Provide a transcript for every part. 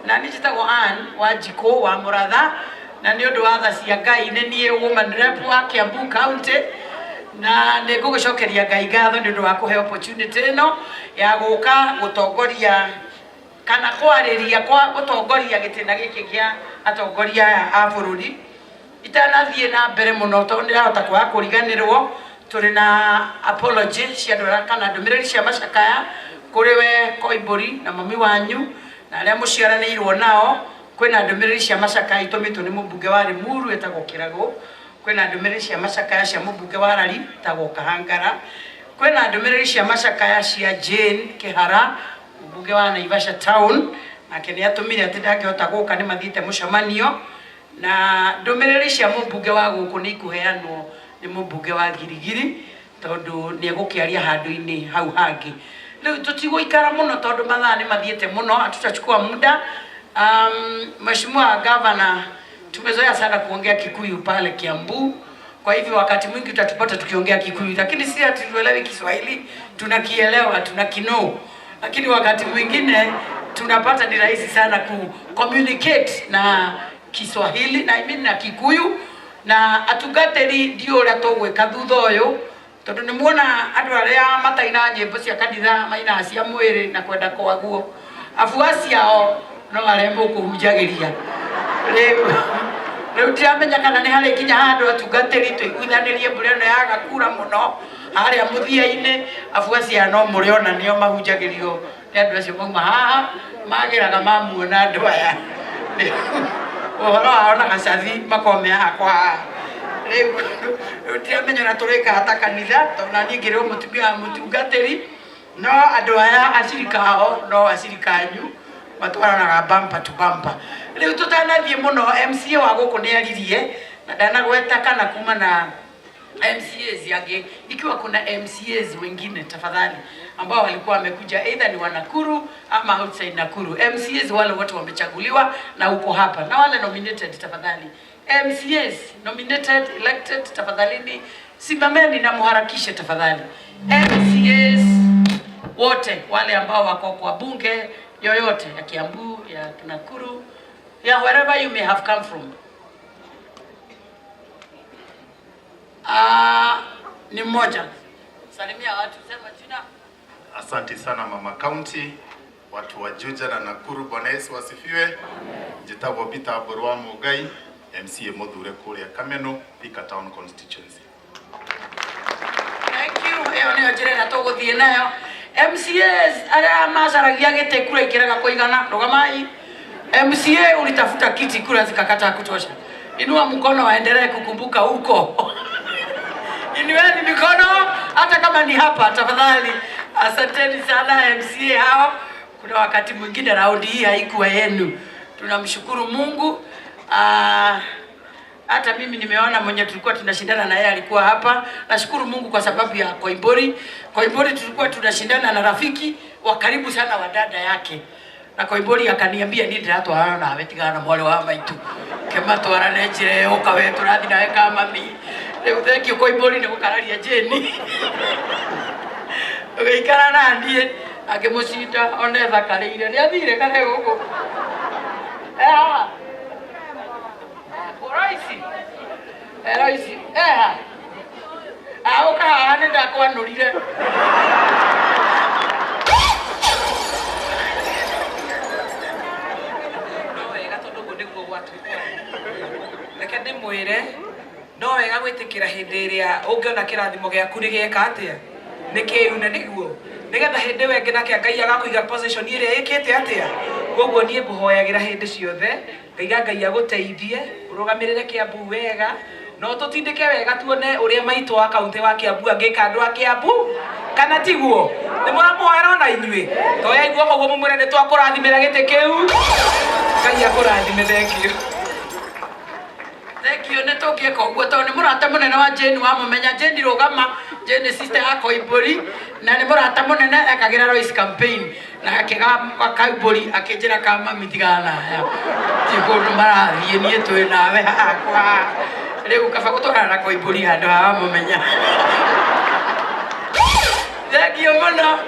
Na niĩ njĩtagwo Ann Wanjikũ wa Mũratha, na nĩ ũndũ wa tha cia Ngai nĩ niĩ woman rep wa Kiambu County, na nĩ ngũgĩcokeria Ngai ngatho nĩ ũndũ wa kũhe opportunity ĩno ya gũka gũtongoria kana kwarĩria kwa gũtongoria gĩtĩna gĩkĩ gĩa atongoria aya a bũrũri. Itanathiĩ na mbere mũno tondũ ndĩrahota kwaga kũriganĩrwo, tũrĩ na apology cia andũ arĩa kana ndũmĩrĩri cia macakaya kũrĩ we Koimbũri na mami wanyu na arĩa mũciaranĩirwo nao. Kwĩna ndũmĩrĩri cia macakaya itũmĩtwo nĩ mũmbunge wa Limuru etagwo Kĩragũ, kwĩna ndũmĩrĩri cia macakaya cia mũmbunge wa Lari etagwo Kahangara, kwĩna ndũmĩrĩri cia macakaya cia Jane Kĩhara, mũmbunge wa Naivasha Town, nake nĩ atũmire atĩ ndangĩhota gũka nĩ mathiĩte mũcemanio. Na ndũmĩrĩri cia mũmbunge wa gũkũ nĩ ikũheanwo nĩ mũmbunge wa Girigiri tondũ nĩ egũkĩaria handũ-inĩ hau hangĩ. Rĩu tũtigũikara mũno tondũ mathaa nĩ mathiĩte mũno, hatutachukua muda. Mheshimiwa Governor, tumezoea sana kuongea Kikuyu pale Kiambu, kwa hivyo wakati mwingi utatupata tukiongea Kikuyu, lakini si ati tuelewi Kiswahili, tunakielewa, tunakino, lakini wakati mwingine tunapata ni rahisi sana ku communicate na Kiswahili na I mean na Kikuyu na atungatĩri ndiũ ũrĩa tũgwĩka thutha ũyũ tondũ nĩ muona andũ arĩa matainaga nyĩmbo cia kanitha mainaga cia mwĩrĩ na kwenda kwaguo, afuasi ao no arĩa mũkũhunjagĩria. Rĩu ndiramenya kana nĩ harĩ nginya handũ atungatĩri tũiguithanĩrie mbura ĩno yaga kura mũno harĩa mũthia-inĩ, afuasi aya no mũrĩona nĩo mahunjagĩrio nĩ andũ acio mauma haha magĩraga mamuona andũ aya ũhoro wao na gacathi makome haha kwa haha. Rĩu ndiramenya ũrĩa tũrĩkaga ta kanitha tondũ na niĩ ngĩrĩ o mũtumia wa mũtungatĩri, no andũ aya acirika ao no acirika anyu matwaranaga bumper to bumper. Rĩu tũtanathiĩ mũno, MCA wa gũkũ nĩ aririe na ndanagweta kana kuma na MCAs yake, ikiwa kuna MCAs wengine tafadhali ambao walikuwa wamekuja either ni wa Nakuru ama outside Nakuru. MCAs wale wote wamechaguliwa na uko hapa, na wale nominated tafadhali, MCAs nominated elected, tafadhalini simameni na muharakishe tafadhali. MCAs wote wale ambao wako kwa bunge yoyote ya Kiambu, ya Nakuru, ya wherever you may have come from. Ni mmoja. Salimia watu, sema jina. Asante sana mama county, watu wa Juja na Nakuru, Bwana Yesu asifiwe. Njĩtagwo Peter Mbũrũ Mugai, MCA mũthure kũrĩa Kameno, Thika Town Constituency. Thank you. Ĩyo nĩyo njĩra ĩrĩa tũgũthiĩ nayo. MCAs arĩa macaragia gĩtĩ kura ikĩrega kũigana, rũgamai. MCA ulitafuta kiti kura zikakataa kutosha. Inua mkono waendelee kukumbuka huko. Inueni mikono hata kama ni hapa tafadhali. Asanteni sana MCA hao. Kuna wakati mwingine raundi hii haikuwa yenu. Tunamshukuru Mungu. Hata mimi nimeona mwenye tulikuwa tunashindana na yeye alikuwa hapa. Nashukuru Mungu kwa sababu ya Koimburi. Koimburi tulikuwa tunashindana na rafiki wa karibu sana wa dada yake. Na Koimburi akaniambia ni ndiratwarana nawe tigana na mwarĩ wa maitu. Kematwarane njĩra ĩyo ũka we tũrathiĩ nawe ka mami. Rĩu thank you Koimburi nĩ gũkararia Jane. Ũgĩikara na niĩ akĩmũcinda one thakarĩire. Nĩ athire kana e gũkũ? Haha. Royce. Royce. Eha. Ũka haha nĩ ndakwanũrire. No wega tondũ ũguo nĩguo gwatuĩka. Reke ndĩmwĩre, no wega gwĩtĩkĩra hĩndĩ ĩrĩa ũngĩona kĩrathimo gĩaku nĩ gĩeka atĩa, nĩ kĩune nĩguo nĩgetha hĩndĩ ĩyo ĩngĩ nake Ngai agakũiga position ĩrĩa ĩkĩte atĩa. Koguo niĩ ngũhoyagĩra hĩndĩ ciothe ngaiga Ngai agũteithie ũrũgamĩrĩre Kiambu wega no tũtindĩke wega tuone ũrĩa maitũ wa kaunti wa Kiambu angĩka andũ a Kiambu, kana tiguo? Nĩ mũramũhoera ona inyuĩ? Toyai guoko guo mũmwĩre nĩ twakũrathimĩra gĩtĩ kĩu. Ngai akũrathime. Thank you. Thank you. Nĩ tũngĩka ũguo tondũ nĩ mũrata mũnene wa Jane, wamũmenya Jane rũgama. Jane sister ya Koimbũri na nĩ mũrata mũnene, ekagĩra Royce campaign na akĩgamba Koimbũri akĩnjĩra ka mami tigana na aya ti kũndũ marathiĩ, niĩ twĩ nawe haha kwa haha. Rĩu kaba gũtwarana na Koimbũri handũ ha wamũmenya. Thank you mũno.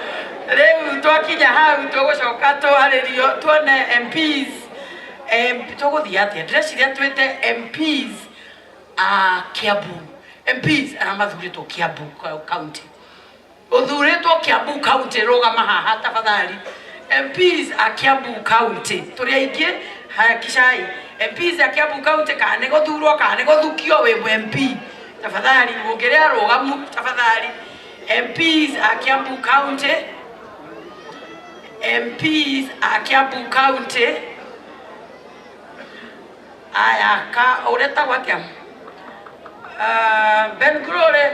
Rĩu twakinya hau tũgũcoka twarĩrio tuone MPs. Tũgũthiĩ atĩa? Ndĩreciria twĩte MPs a Kiambu, MPs arĩa mathurĩtwo Kiambu County. Ũthurĩtwo Kiambu County, rũgama haha tafadhali. MPs a Kiambu County tũrĩ aingĩ hakishai. MPs a Kiambu County, kana nĩ gũthurwo kana nĩ gũthukio, wĩ MP, tafadhali ũngĩrĩa rũgamu tafadhali. MPs a Kiambu County, MPs a Kiambu County aya ka ũretagwo atĩa? Ben Glory,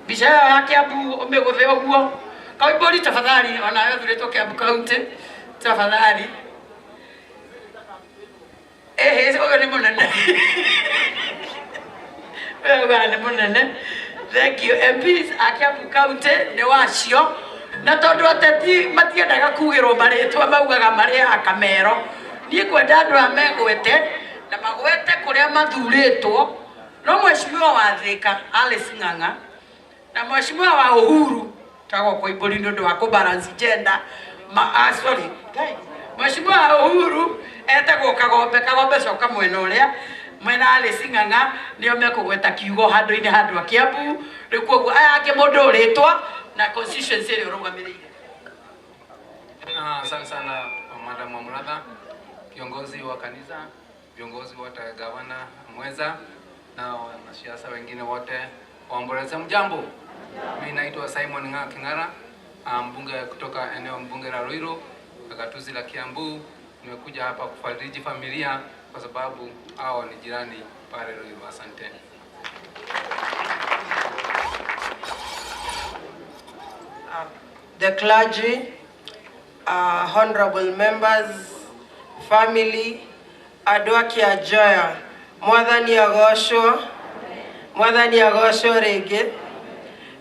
mbica ĩyo ya Kiambu ũmĩgũthe ũguo. Koimbũri tafadhali, onawe ũthurĩtwo Kiambu County tafadhali. Ĩhĩ, ũyũ nĩ mũnene, ũyũ ugaga nĩ mũnene. Thank you. MPs a Kiambu County nĩ wacio, na tondũ ateti matiendaga kugĩrwo marĩtwa, maugaga marĩ a Kamero. Niĩ ngwenda andũ aya megwete na magwete kũrĩa mathurĩtwo. No mheshimiwa wa Thika Alice Ng'ang'a na mheshimiwa wa Uhuru tagwo Koimbũri nĩ ũndũ wa kũbalance gender ma, ah, sorry guys, mheshimiwa wa Uhuru etagwo Kagombe. Kagombe, coka mwena ũrĩa mwena. Alice Ng'ang'a nĩo mekũgweta kiugo handũ-inĩ handũ a Kiambu. Rĩu koguo aya angĩ, mũndũ ũrĩtwa na constituency ĩrĩa ũrũgamĩrĩire. Asante sana Madam Wamratha, kiongozi wa kanisa, viongozi wote, gavana mweza na wanasiasa wengine wote waomboleza, mjambo. Mimi naitwa Simon Ng'a King'ara, mbunge kutoka eneo mbunge la Ruiru, gatuzi la Kiambu. Nimekuja hapa kufariji familia kwa sababu hao ni jirani pale Ruiru. Asante. The clergy, honorable members, family, andũ a Kĩanjoya, Mwathani agocwo, Mwathani agocwo rĩngĩ.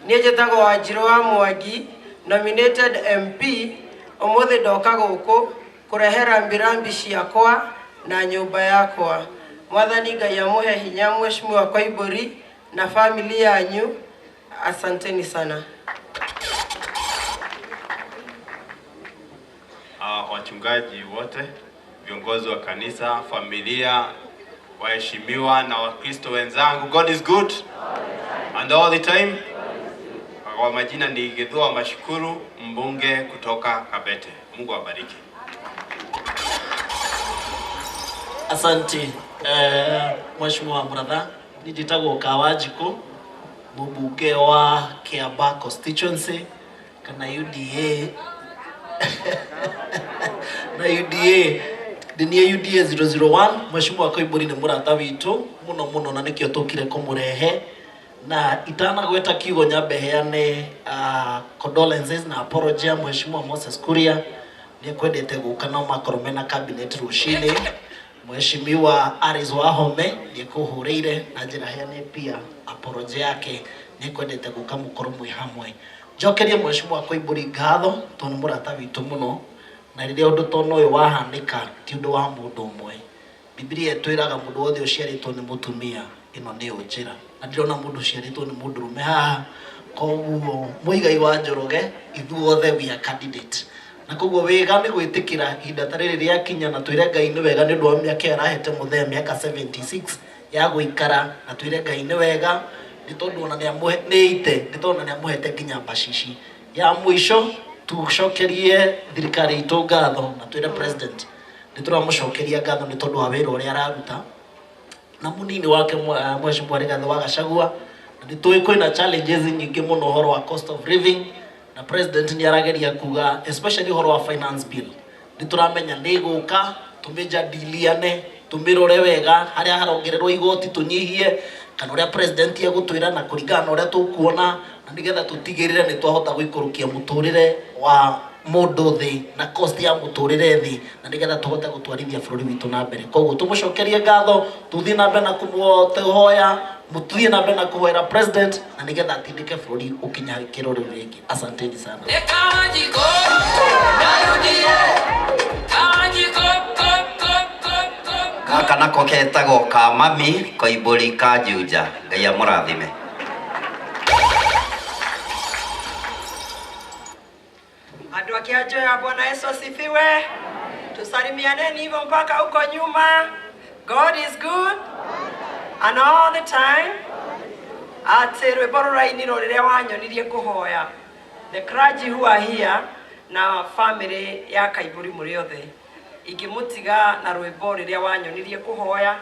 Niĩ njĩtagwo Wanjirũ wa Mwangi, nominated MP. Ũmũthĩ ndoka gũkũ kũrehe rambirambi ciakwa na nyũmba yakwa. Mwathani Ngai amũhe hinya Mheshimiwa Koimbũri na family yanyu. Asanteni sana. Wachungaji wote, viongozi wa kanisa, familia, waheshimiwa na Wakristo wenzangu, God is good and all the time. Kwa majina ni Githua Mashukuru, mbunge kutoka Kabete. Mungu awabariki. Asante Mheshimiwa Muratha, niĩ njĩtagwo Kawanjikũ, mũmbunge wa Kiambaa constituency kana UDA na UDA ndĩ UDA 001. Mheshimiwa Koimbũri nĩ mũrata witũ mũno mũno na nĩkĩo tũkire kũmũrehe, na itanagweta kiugo nyambe heane condolences na apology ya Mheshimiwa Moses Kuria. Nĩ ekwendete gũka no makorwo mena cabinet rũcinĩ. Mheshimiwa Alice Wahome nĩ ekũhũrĩire na njĩra heane pia apology yake, nĩ ekwendete gũka mũkorwo mwĩ hamwe. Njokerie Mheshimiwa Koimbũri ngatho tondũ nĩ mũrata witũ mũno, na rĩrĩa ũndũ tona ũyũ wahanĩka ti ũndũ wa mũndũ ũmwe. Bibilia ĩtwĩraga mũndũ wothe ũciarĩtwo nĩ mũtumia ĩno nĩyo njĩra, na ndĩrona mũndũ ũciarĩtwo nĩ mũndũrũme haha. Koguo Mũigai wa Njoroge, ithuothe we are candidate, na koguo wĩga nĩ gwĩtĩkĩra ihinda ta rĩrĩ rĩakinya na twĩre Ngai nĩ wega nĩ ũndũ wa mĩaka ĩyo arahete mũthee, mĩaka 76 ya gũikara, na twĩre Ngai nĩ wega nĩ tondũ ona nĩ nĩ ite nĩ tondũ ona nĩ amũhete nginya mbacici ya mũico. Tucokerie thirikari itũ ngatho na twĩre president nĩ tũramũcokeria ngatho nĩ tondũ wa wĩra ũrĩa araruta na mũnini wake Mheshimiwa Rigathĩ wa Gachagua. Na nĩ tũĩ kwĩna challenges nyingĩ mũno ũhoro wa cost of living, na president nĩ arageria kuga especially ũhoro wa finance bill nĩ tũramenya nĩ ĩgũka, tũmĩjadiliane, tũmĩrore wega, harĩa harongererwo igoti tũnyihie kana ũrĩa president egũtwĩra na kũringana na ũrĩa tũkuona, na nĩgetha tũtigĩrĩre nĩ twahota gũikũrũkia mũtũrĩre wa mũndũ thĩ na cost ya mũtũrĩre thĩ, na nĩgetha tũhote gũtwarithia bũrũri witũ na mbere. Koguo tũmũcokerie ngatho, tũthiĩ na mbere na kũmũhoya, mũthiĩ na mbere na kũhoera president na nĩgetha atindĩke bũrũri ũkinya gĩkĩro rĩu rĩngĩ. Asanteni sana. Kawajiko, na UDA. Kawajiko, ko, ko, ko, ko. Gaka nako ketagwo ka mami Koimbũri ka Juja. Ngai amũrathime. Andũ a Kĩanjoya, Bwana Yesu asifiwe. Tusifu. Tusalimianeni hivyo mpaka huko nyuma. God is good and all the time. Atĩ rwĩmbo rũrainirwo rĩrĩa wanyonirie kũhoya. The clergy who are here na family ya Kaiburi mũrĩ othe, ingĩmũtiga na rwĩmbo rĩrĩa wanyonirie kũhoya,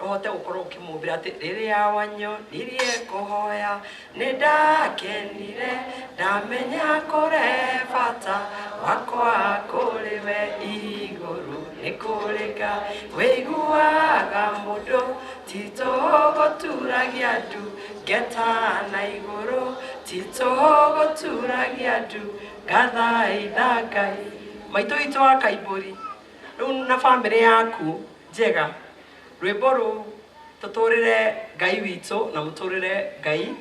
ũhote gũkorwo ũkĩmũmbĩra atĩ rĩrĩa wanyonirie kũhoya nĩ ndakenire, ndamenya kũre bata wakwa kũrĩ we igũrũ nĩ kũrĩ Ngai wĩiguaga mũndũ titũgũturagia ndu ngeta na igũrũ titũgũturagia ndu ngathaitha Ngai. Maitũ witũ wa Kaiburi, rĩu na bamĩrĩ yaku njega, rwĩmbo rũu tũtũrĩre Ngai witũ na mũtũrĩre Ngai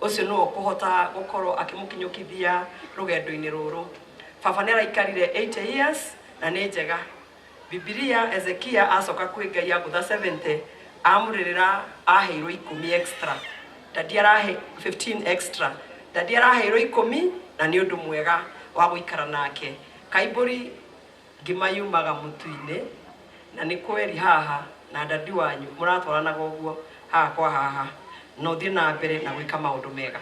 ũcio nĩwe ũkũhota gũkorwo akĩmũkinyũkithia rũgendo-inĩ rũrũ. Baba nĩ araikarire 80 years na nĩ njega. Bibilia Ezekia acoka kwĩ Ngai agũtha 70 amũrĩrĩra aheirwo 10 extra, dadi arahe 15 extra, dadi araheirwo 10 na nĩ ũndũ mwega wa gũikara nake. Kaiburi ngima yumaga mũtu-inĩ na nĩ kweri haha na dadi wanyu mũratwaranaga ũguo haha kwa haha, na ũthiĩ na mbere na gwĩka maũndũ mega.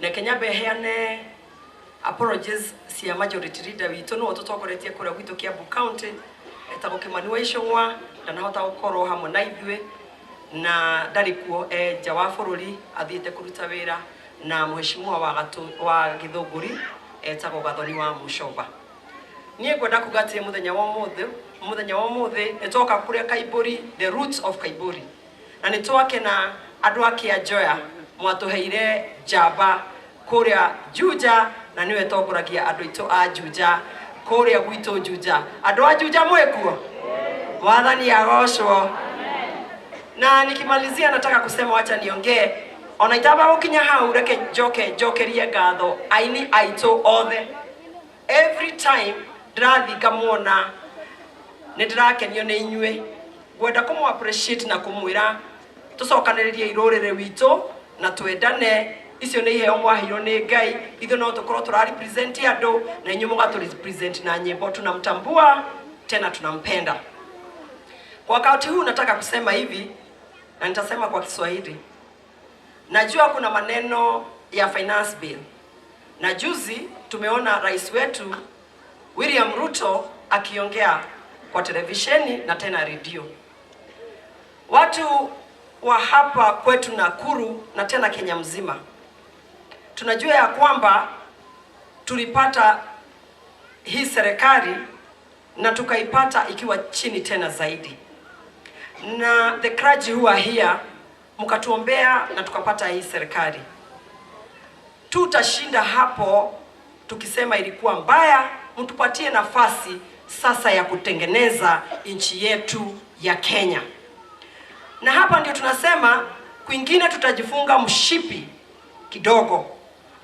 Reke nyambe heane apologies cia majority leader witũ nĩwe ũtũtongoretie kũrĩa gwitũ Kiambu County, etagwo Kimani wa Ichung'wa, ndanahota gũkorwo hamwe na ithuĩ na ndarĩ kuo, e nja wa bũrũri athiĩte kũruta wĩra na mheshimiwa wa Gĩthũngũri etagwo Gathoni wa Mucoba. Niĩ ngwenda kuga atĩ mũthenya wa ũmũthĩ nĩ twoka kũrĩa Kaiburi, the roots of Kaiburi, na nĩ twakena andũ a Kĩanjoya mwatũheire njamba kũrĩa Juja, na nĩwe tongoragia andũ aitũ a Juja kũrĩa gwitũ Juja. Andũ a Juja mwĩkuo? Mwathani agocwo. Na nikimalizia nataka kusema, wacha niongee ona itamba gũkinya hau, reke njoke njokerie ngatho aini aitũ othe. Every time ndĩrathiĩ ngamuona nĩ ndĩrakenio nĩ inyuĩ, ngwenda kũmũ appreciate na kũmwĩra tũcokanĩrĩrie rũrĩrĩ witũ na twendane. Icio nĩ iheo mwaheirwo nĩ Ngai. Ithuĩ no tũkorwo tũra represent andũ na inyuĩ mũgatũ represent na nyĩmbo. Tunamtambua tena tunampenda. Kwa wakati huu nataka kusema hivi, na nitasema kwa Kiswahili. Najua kuna maneno ya finance bill, na juzi tumeona rais wetu William Ruto akiongea kwa televisheni na tena redio. Watu wa hapa kwetu Nakuru na tena Kenya mzima tunajua ya kwamba tulipata hii serikali na tukaipata ikiwa chini tena zaidi, na the clergy who are here mkatuombea na tukapata hii serikali. Tutashinda hapo tukisema ilikuwa mbaya, mtupatie nafasi sasa ya kutengeneza nchi yetu ya Kenya. Na hapa ndio tunasema kwingine tutajifunga mshipi kidogo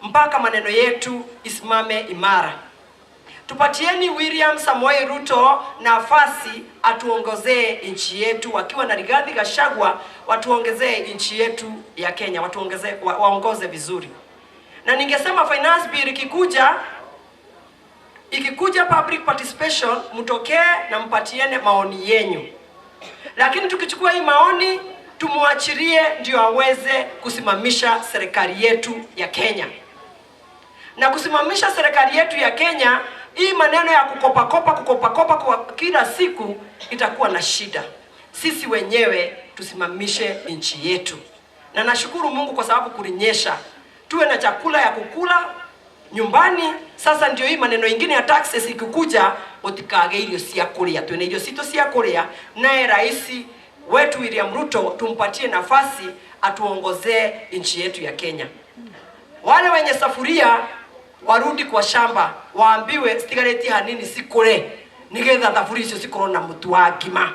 mpaka maneno yetu isimame imara. Tupatieni William Samoei Ruto nafasi atuongozee nchi yetu, wakiwa na Rigathi Gachagua watuongezee nchi yetu ya Kenya, watuongezee waongoze vizuri. Na ningesema finance bill ikikuja public participation, mtokee na mpatiene maoni yenyu, lakini tukichukua hii maoni tumwachirie ndio aweze kusimamisha serikali yetu ya Kenya. Na kusimamisha serikali yetu ya Kenya, hii maneno ya kukopakopa kukopakopa kwa kila siku itakuwa na shida. Sisi wenyewe tusimamishe nchi yetu, na nashukuru Mungu kwa sababu kulinyesha, tuwe na chakula ya kukula nyumbani. Sasa ndio hii maneno ingine ya taxes ikikuja, utikage irio cia kuria, twina irio citu cia kuria. Naye rais wetu William Ruto tumpatie nafasi atuongozee nchi yetu ya Kenya. Wale wenye safuria warudi kwa shamba, waambiwe citigarĩtie hanini cikũre nigetha thaburia icio cikorwo na mũtu wa ngima.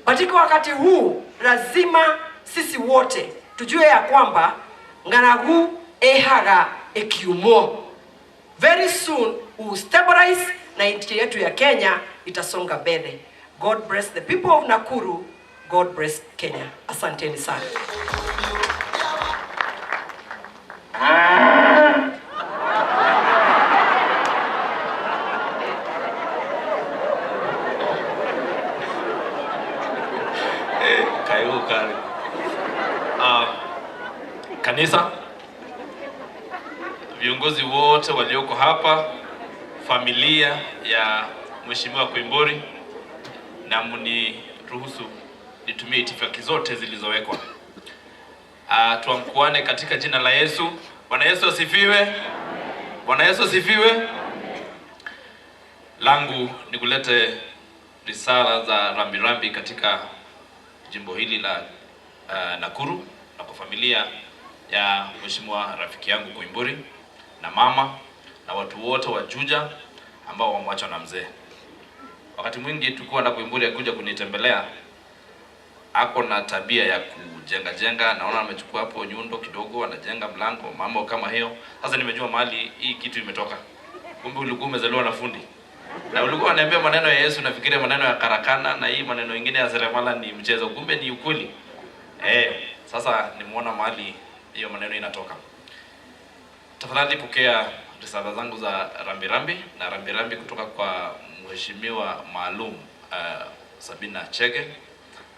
Katika wakati huu lazima sisi wote tujue ya kwamba ng'aragu ĩhaga ĩkiumwo. Very soon we will stabilize na nchi yetu ya Kenya itasonga mbele. God bless the people of Nakuru. God bless Kenya. Asanteni sana. Kaigukari. Kanisa, viongozi wote walioko hapa, familia ya Mheshimiwa Koimburi, na mniruhusu nitumie itifaki zote zilizowekwa. Tuamkuane katika jina la Yesu. Bwana Yesu asifiwe. Bwana Yesu asifiwe. Langu ni kulete risala za rambirambi katika jimbo hili la Nakuru na kwa familia ya Mheshimiwa rafiki yangu Koimburi na mama na watu wote wa Juja ambao wamewachwa na mzee. Wakati mwingi tulikuwa na Koimburi akikuja kunitembelea, ako na tabia ya kujenga jenga, naona amechukua hapo nyundo kidogo, anajenga mlango, mambo kama hiyo. Sasa nimejua mahali hii kitu imetoka. Kumbe ulikuwa umezaliwa na fundi. Na ulikuwa unaniambia maneno ya Yesu, nafikiria maneno ya karakana na hii maneno ingine ya seremala ni mchezo, kumbe ni ukweli. Sasa nimeona mahali hiyo maneno inatoka. Tafadhali pokea risala zangu za rambirambi na rambirambi kutoka kwa mheshimiwa maalum Sabina Chege.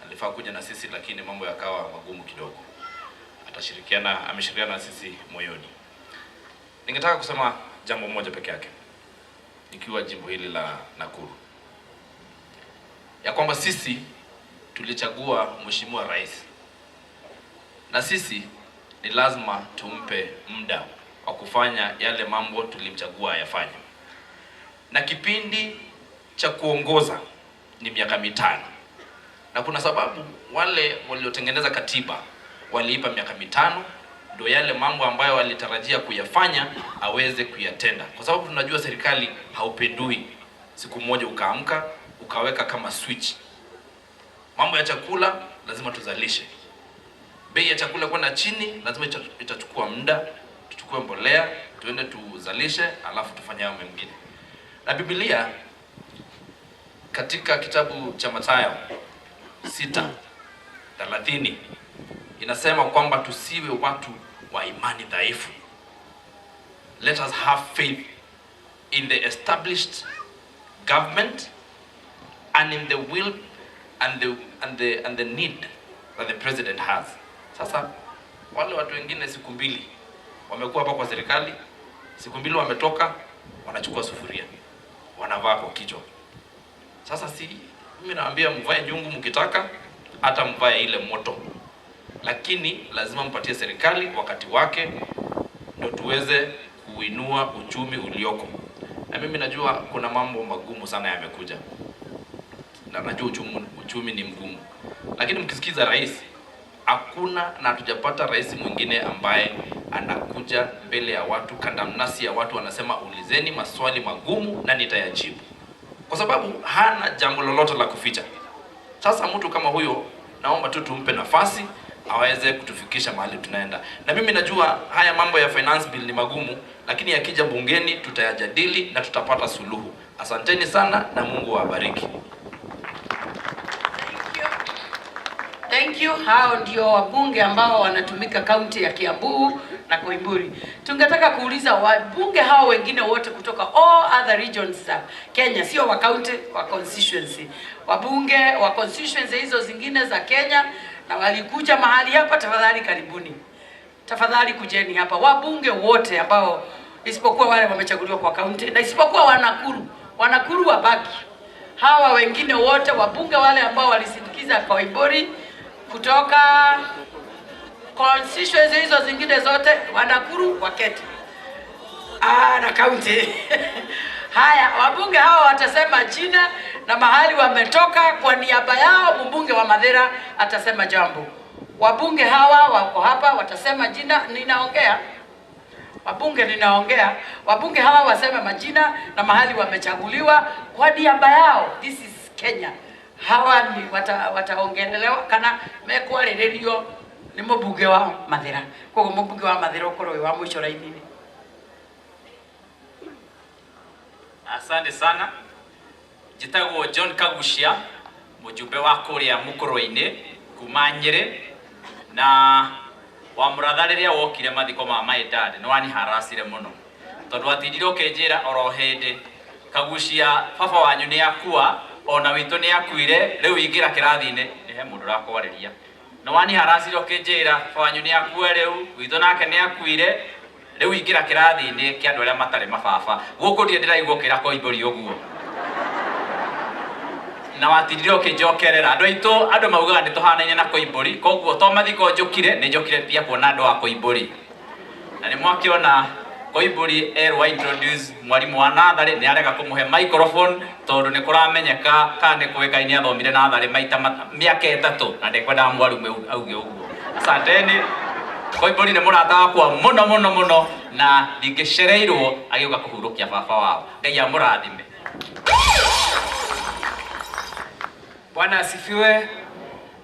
Alifaa kuja na sisi lakini mambo yakawa magumu kidogo. Atashirikiana, ameshirikiana na sisi moyoni. Ningetaka kusema jambo moja peke yake nikiwa jimbo hili la Nakuru, ya kwamba sisi tulichagua mheshimiwa rais na sisi ni lazima tumpe muda wa kufanya yale mambo tulimchagua ayafanye, na kipindi cha kuongoza ni miaka 5, na kuna sababu wale waliotengeneza katiba waliipa miaka 5 ndio yale mambo ambayo walitarajia kuyafanya aweze kuyatenda, kwa sababu tunajua serikali haupendui siku moja ukaamka ukaweka kama switch. Mambo ya chakula lazima tuzalishe, bei ya chakula kwenda chini lazima itachukua muda, tuchukue mbolea tuende tuzalishe, alafu tufanye hayo mengine. Na Biblia katika kitabu cha Mathayo 6:30 inasema kwamba tusiwe watu wa imani dhaifu. Let us have faith in the established government and in the will and the need that the president has. Sasa wale watu wengine siku mbili wamekuwa hapa kwa serikali, siku mbili wametoka, wanachukua sufuria wanavaa kwa kichwa. Sasa si mimi naambia mvae nyungu mkitaka, hata mvae ile moto, lakini lazima mpatie serikali wakati wake ndio tuweze kuinua uchumi ulioko. Na mimi najua kuna mambo magumu sana yamekuja, na najua uchumi ni mgumu, lakini mkisikiza rais, hakuna na hatujapata rais mwingine ambaye anakuja mbele ya watu, kandamnasi ya watu, anasema ulizeni maswali magumu na nitayajibu, kwa sababu hana jambo lolote la kuficha. Sasa mtu kama huyo naomba tu tumpe nafasi aweze kutufikisha mahali tunaenda. Na mimi najua haya mambo ya finance bill ni magumu, lakini yakija bungeni tutayajadili na tutapata suluhu. Asanteni sana na Mungu awabariki. Thank you. Hao ndio wabunge ambao wanatumika kaunti ya Kiambu na Koimburi. Tungetaka kuuliza wabunge hao wengine wote kutoka all other regions za Kenya, sio wa county, wa constituency. Wabunge wa constituency hizo zingine za Kenya na walikuja mahali hapa, tafadhali karibuni. Tafadhali kujeni hapa. Wabunge wote ambao isipokuwa wale wamechaguliwa kwa county na isipokuwa Wanakuru. Wanakuru wabaki. Hawa wengine wote wabunge wale ambao walisindikiza Koimburi kutoka constituency hizo zingine zote, Wanakuru waketi. Na county. Haya, wabunge hawa watasema jina na mahali wametoka. Kwa niaba yao mbunge wa Mathira atasema jambo. Wabunge hawa wako hapa watasema jina, ninaongea. Wabunge ninaongea. Wabunge hawa waseme majina na mahali wamechaguliwa kwa niaba yao. This is Kenya. Hawa ni wataongelelewa kana mekwarĩrĩrio nĩ mũmbunge wa Mathira. Koguo mũmbunge wa Mathira ũkorwo wĩ wa mũico raini-inĩ. Asante sana. Njĩtagwo John Kagucia, mũjumbe wa kũrĩa Mũkũrwe-inĩ kuma Nyĩrĩ, na wa mũratha rĩrĩa wokire mathiko ma my dad nĩ waniharacire mũno, tondũ watindire ũkĩnjĩra oro hĩndĩ Kagucia baba wanyu nĩ akua, ona witũ nĩ akuire, rĩu ingĩra kĩrathi-inĩ. He mundu urakwariria no wani haracire ukinjira wanyu ni akue riu gwitũ nake ni akuire riu ingira kirathi-inĩ kĩa andũ arĩa matarĩ mababa gũkũ ndirĩ ndĩraigua ũkĩra Koimbũri ũguo na watindire ũkĩnjokerera andũ aitũ andũ maugaga nĩ tũhanaine na Koimbũri koguo to mathiko njũkire nĩ njũkire pia kuona andũ a Koimbũri na nĩ mwakĩona Koimbũri erwo introduce mwarimu wa natharĩ nĩ arega kũmũhe microphone tondũ nĩ kũramenyeka kana nĩ kũĩkaine athomire natharĩ maita mĩaka 3 na ndekwendaga mwarimu auge ũguo. Asanteni. Koimbũri nĩ mũrata wakwa mũno mũno mũno na ndingĩcereirwo agĩũka kũhurũkia baba wao. Ngai amũrathime. Bwana asifiwe.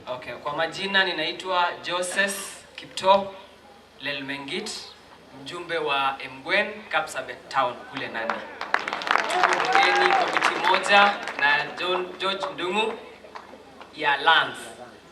Okay, kwa majina ninaitwa Joseph Kipto Lelmengit, mjumbe wa Emgwen Kapsabet Town kule Nandi. Tuko bungeni komiti moja na George Ndungu ya Lands.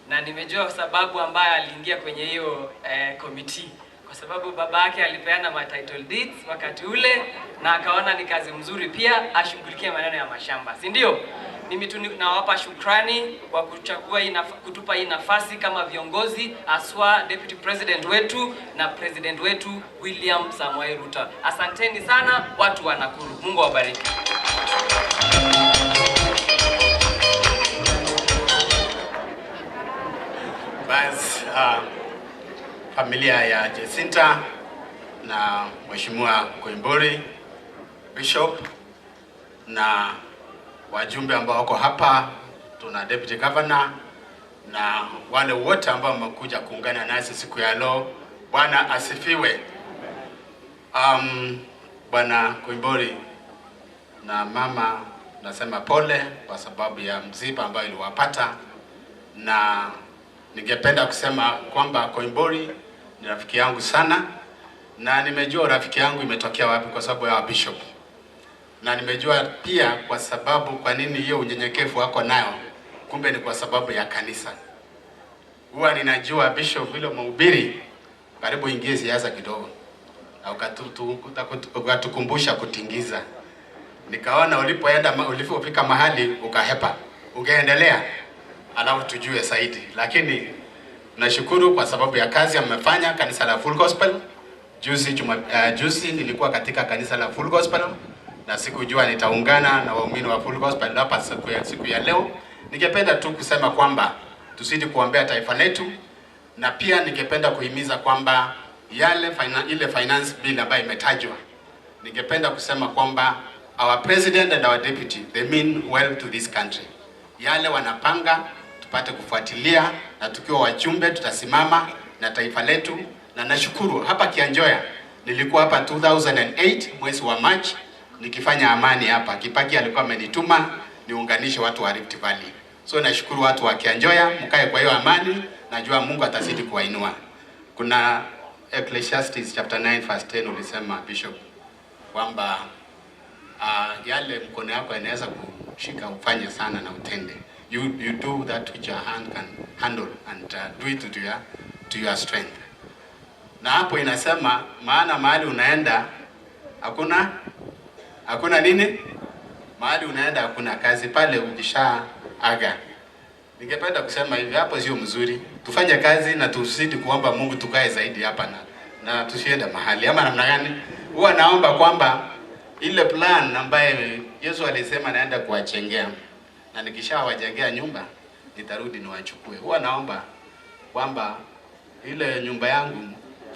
Na nimejua sababu ambayo aliingia kwenye hiyo komiti, kwa sababu babake alipeana ma title deeds wakati ule na akaona ni kazi mzuri pia ashughulikie maneno ya mashamba, si ndio? Mimi tu nawapa shukrani kwa kuchagua kutupa hii nafasi kama viongozi, aswa Deputy President wetu na President wetu William Samoei Ruto. Asanteni sana watu wa Nakuru. Mungu awabariki. Bas, familia ya Jacinta na Mheshimiwa Koimburi, Bishop na wajumbe ambao wako hapa, tuna Deputy Governor na wale wote ambao wamekuja kuungana nasi siku ya leo. Bwana asifiwe. Bwana Koimburi na mama, nasema pole kwa sababu ya msiba ambao iliwapata, na ningependa kusema kwamba Koimburi ni rafiki yangu sana, na nimejua rafiki yangu imetokea wapi kwa sababu ya Bishop. Na nimejua pia kwa sababu kwa nini hiyo unyenyekevu wako nayo, kumbe ni kwa sababu ya kanisa. Huwa ninajua Bishop vile mhubiri, karibu ingie siasa kidogo na ukatukumbusha kutingiza. Nikaona ulipoenda ulipofika mahali ukahepa, ungeendelea alafu tujue zaidi. Lakini nashukuru kwa sababu ya kazi amefanya kanisa la Full Gospel. Juzi nilikuwa katika kanisa la Full Gospel na sikujua nitaungana na waumini wa Full Gospel hapa siku ya leo. Ningependa tu kusema kwamba tuzidi kuombea taifa letu, na pia ningependa kuhimiza kwamba ile finance bill ambayo imetajwa, ningependa kusema kwamba our president and our deputy, they mean well to this country. Yale wanapanga tupate kufuatilia, na tukiwa wajumbe tutasimama na taifa letu. Na nashukuru hapa Kianjoya, nilikuwa hapa 2008 mwezi wa March nikifanya amani hapa. Kipaki alikuwa amenituma niunganishe watu wa Rift Valley. So nashukuru watu wa Kianjoya, mkae kwa hiyo amani, najua Mungu atazidi kuwainua. Kuna Ecclesiastes chapter 9 verse 10 ulisema Bishop kwamba yale mkono yako inaweza kushika ufanye sana na utende. You do that which your hand can handle and do it to your strength. Na hapo inasema maana mahali unaenda hakuna nini? Mahali unaenda hakuna kazi pale ukisha aga. Ningependa kusema hivi, hapo sio mzuri. Tufanye kazi na tuzidi kuomba Mungu tukae zaidi hapa na tusiende mahali ama namna gani? Huwa naomba kwamba ile plan ambaye Yesu alisema naenda kuwachengea, na nikishawajengea nyumba nitarudi niwachukue. Huwa naomba kwamba ile nyumba yangu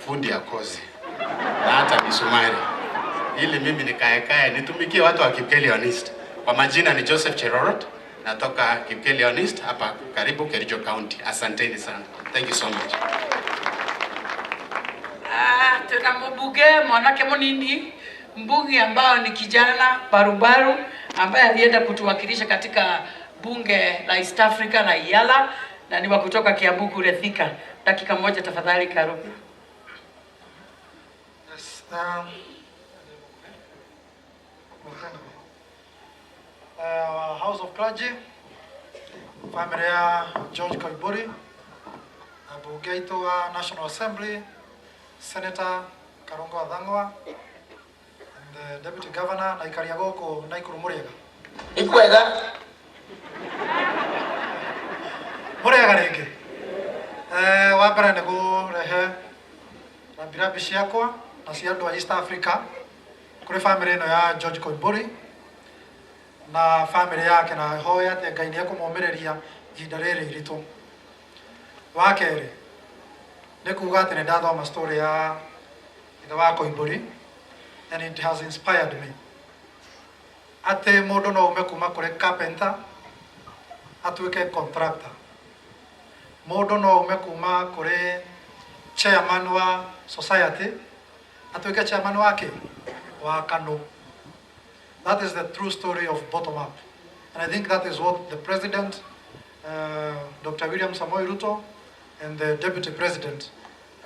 fundi akose na hata misumari, ili mimi nikaekae nitumikie watu wa Kipkelion East. Kwa majina ni Joseph Cherorot, natoka Kipkelion East hapa karibu Kericho County. Asanteni sana. Thank you so much. Tuna mbunge mwanake munini, mbunge ambao ni kijana barubaru ambaye alienda kutuwakilisha katika bunge la East Africa la IALA, na ni wa kutoka Kiambu kule Thika. Dakika moja tafadhali, Karubi. Yes, House of Clergy, family ya George Koimburi, mbunge aitũ wa National Assembly, Senator Karungo Thang'wa, and the Deputy Governor na ikaria gũkũ Naikuru Mũrĩega. Ikwega. Mũrĩega rĩngĩ. Wa mbere nĩ kũrehe rambirambi ciakwa na cia andũ a East Africa kũrĩ family ĩno ya George Koimburi na family yake, na hoya atĩ Ngai nĩ ekũmomĩrĩria ihinda rĩrĩ iritũ. Wa kerĩ nĩ kuga atĩ nĩ ndathoma story ya ithe wa Koimburi and it has inspired me atĩ mũndũ no ume kuma kũrĩ carpenter atuĩke contractor, mũndũ no ume kuma kũrĩ chairman wa society atuĩke chairman wa kĩ wa KANU. That is the true story of bottom up, and I think that is what the president, Dr. William Samoei Ruto, and the deputy president,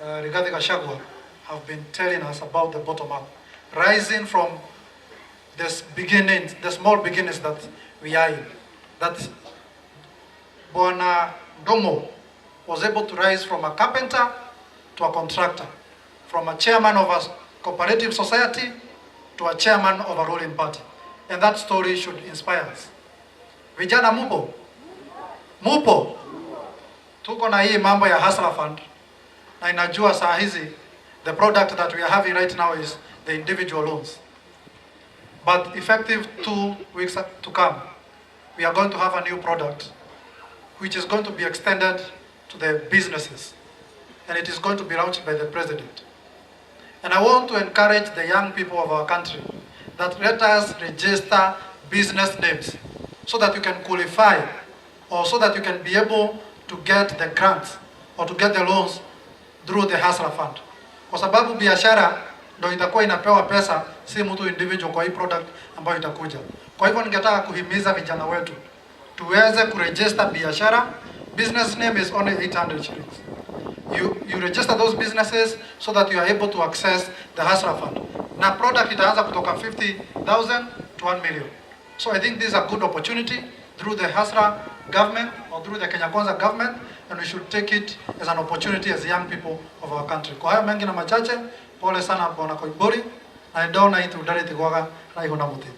Rigathi Gachagua, have been telling us about the bottom up, rising from this beginning, the small beginnings that we are in. That Bwana Ndung'u was able to rise from a carpenter to a contractor, from a chairman of a cooperative society to a chairman of a ruling party. And that story should inspire us. Vijana mupo? Mupo? Tuko na hii mambo ya Hustler Fund, na inajua saa hizi the product that we are having right now is the individual loans. But effective 2 weeks to come, we are going to have a new product which is going to be extended to the businesses, and it is going to be launched by the president. And I want to encourage the young people of our country that let us register business names so that you can qualify or so that you can be able to get the grants or to get the loans through the Hustler Fund. Kwa sababu biashara ndo itakuwa inapewa pesa, si mtu individual kwa hii product ambayo itakuja. Kwa hivyo ningetaka kuhimiza vijana wetu tuweze kuregister biashara. Business name is only 800 shillings. You register those businesses so that you are able to access the Hustler Fund. Na product itaanza kutoka 50,000 to 1 million. So I think this is a good opportunity through the Hustler government or through the Kenya Kwanza government, and we should take it as an opportunity as young people of our country. Kwa hayo mengi na machache, pole sana Bwana Koimburi, na ndona itunda rĩtigwaga raihu na mũtĩ,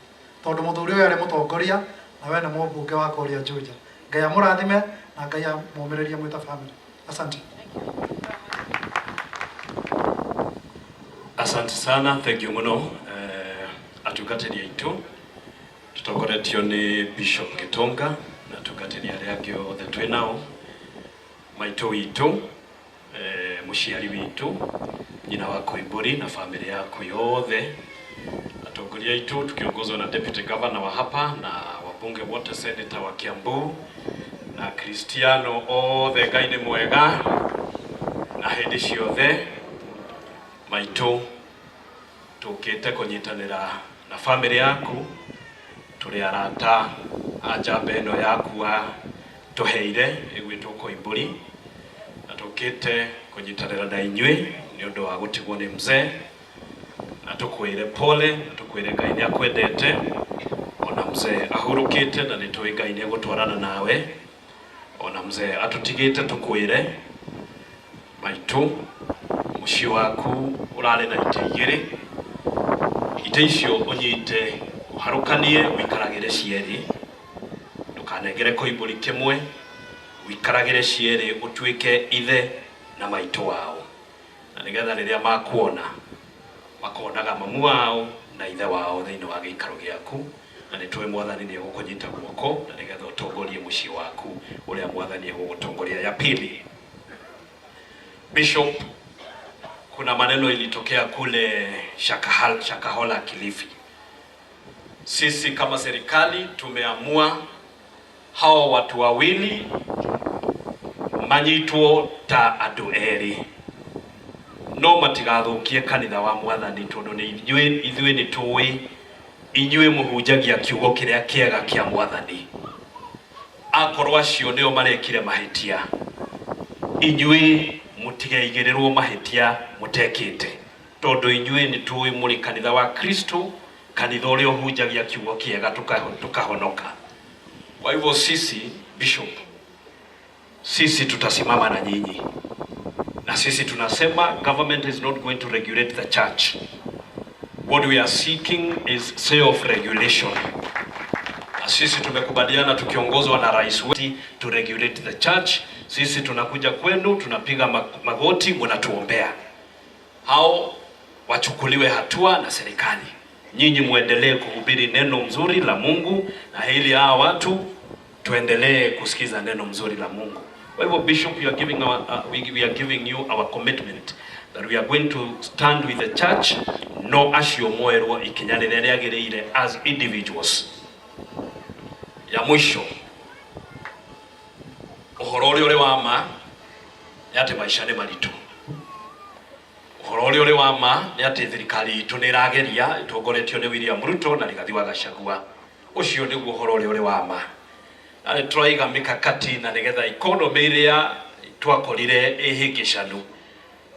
tondũ mũthuri ũyũ arĩ mũtongoria na we nĩ mũmbunge wa kũrĩa Juja. Ngai amũrathime na Ngai amũmĩrĩrie mwĩ ta family. Asante. Asante sana, thank you muno, atungatĩri aitũ tũtongoretio nĩ Bishop Gitonga na atungatĩri arĩa angĩ othe twĩ nao, maitũ witũ, mũciari witũ, nyina wa Koimburi na familia yaku yothe, atongoria aitũ tukiongozwa na deputy governor wa hapa na wabunge wote, senator wa Kiambu na Kristiano othe, Ngai nĩ mwega na hĩndĩ ciothe. Maitũ, tũkĩte kũnyitanĩra na family yaku, tũrĩ arata a njamba ĩno yaku a tũheire ĩgwĩtwo Koimburi, na tũkĩte kũnyitanĩra na inyuĩ nĩ ũndũ wa gũtigwo nĩ mzee, na tũkwĩre pole na tũkwĩre Ngai nĩ akwendete ona mzee ahurũkĩte, na nĩ tũĩ Ngai nĩ egũtwarana nawe ona mzee atũtigĩte. Tũkwĩre maitũ, mũciĩ waku ũrarĩ na itĩ igĩrĩ, itĩ icio ũnyite ũharũkanie ũikaragĩre cierĩ, ndũkanengere Koimburi kĩmwe, ũikaragĩre cierĩ, ũtuĩke ithe na maitũ wao, na nĩgetha rĩrĩa makuona makonaga mamu wao na ithe wao thĩinĩ wa gĩikaro gĩaku, na nĩ tũĩ Mwathani nĩ egũkũnyita guoko na nĩgetha ũtongorie mũciĩ waku ũrĩa Mwathani egũgũtongoria. Ya pili, Bishop, kuna maneno ilitokea kule Shakahola, Kilifi. Sisi kama serikali tumeamua hawa watu wawili manyitwo ta andũ erĩ, no matigathukie kanitha wa Mwathani, tondũ nĩ ithuĩ nĩ tũĩ inyuĩ mũhunjagia kiugo kĩrĩa kĩega kĩa Mwathani. Akorwo acio nĩo marekire mahĩtia, inyuĩ mũtigeigĩrĩrwo mahĩtia mũtekĩte, tondũ inyuĩ nĩ tũĩ mũrĩ kanitha wa Kristo, kanitha ũrĩa ũhunjagia kiugo kĩega tukahonoka. Kwa hivyo sisi, Bishop, sisi tutasimama na nyinyi, na sisi tunasema government is not going to regulate the church. What we are seeking is self-regulation. Na Sisi tumekubaliana tukiongozwa na rais wetu to regulate the church. Sisi tunakuja kwenu, tunapiga magoti, mnatuombea hao wachukuliwe hatua na serikali. Nyinyi muendelee kuhubiri neno mzuri la Mungu, na ili hawa watu tuendelee kusikiza neno mzuri la Mungu. Kwa hivyo Bishop, you are giving our, we are giving you our commitment that we are going to stand with the church no acio moerwo ikinya rĩrĩa rĩagĩrĩire as individuals. Ya mwisho, ũhoro ũrĩa ũrĩ wa ma nĩ atĩ maica nĩ maritũ. Ũhoro ũrĩa ũrĩ wa ma nĩ atĩ thirikari itũ nĩ ĩrageria ĩtongoretio nĩ William Ruto na Rigathi wa Gachagua. Ũcio nĩguo ũhoro ũrĩa ũrĩ wa ma, na nĩ tũraiga mikakati na nĩgetha economy ĩrĩa twakorire ĩhĩngĩcanu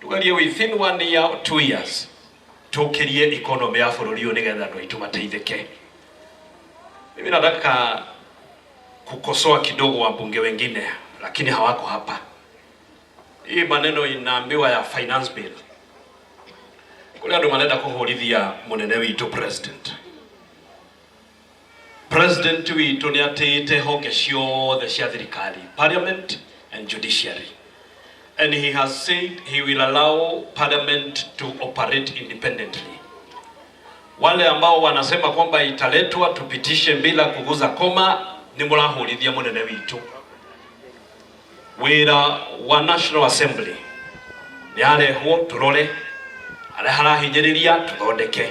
tugerie within 1 year or 2 years tũkĩrie economy ya bũrũri ũyũ nĩgetha andũ aitũ mateithĩke. Mimi nataka kukosoa kidogo wabunge wengine, lakini hawako hapa. Hii maneno inaambiwa ya finance bill, kũrĩ andũ marenda kũhũrithia mũnene witũ president. President witũ nĩ atĩĩte honge ciothe cia thirikari, parliament and judiciary, and he has said he will allow parliament to operate independently. Wale ambao wanasema kwamba italetwa tupitishe bila kuguza koma, nĩ mũrahũrithia mũnene witũ. Wĩra wa National Assembly nĩ arehwo tũrore harĩa harahinyĩrĩria, tũthondeke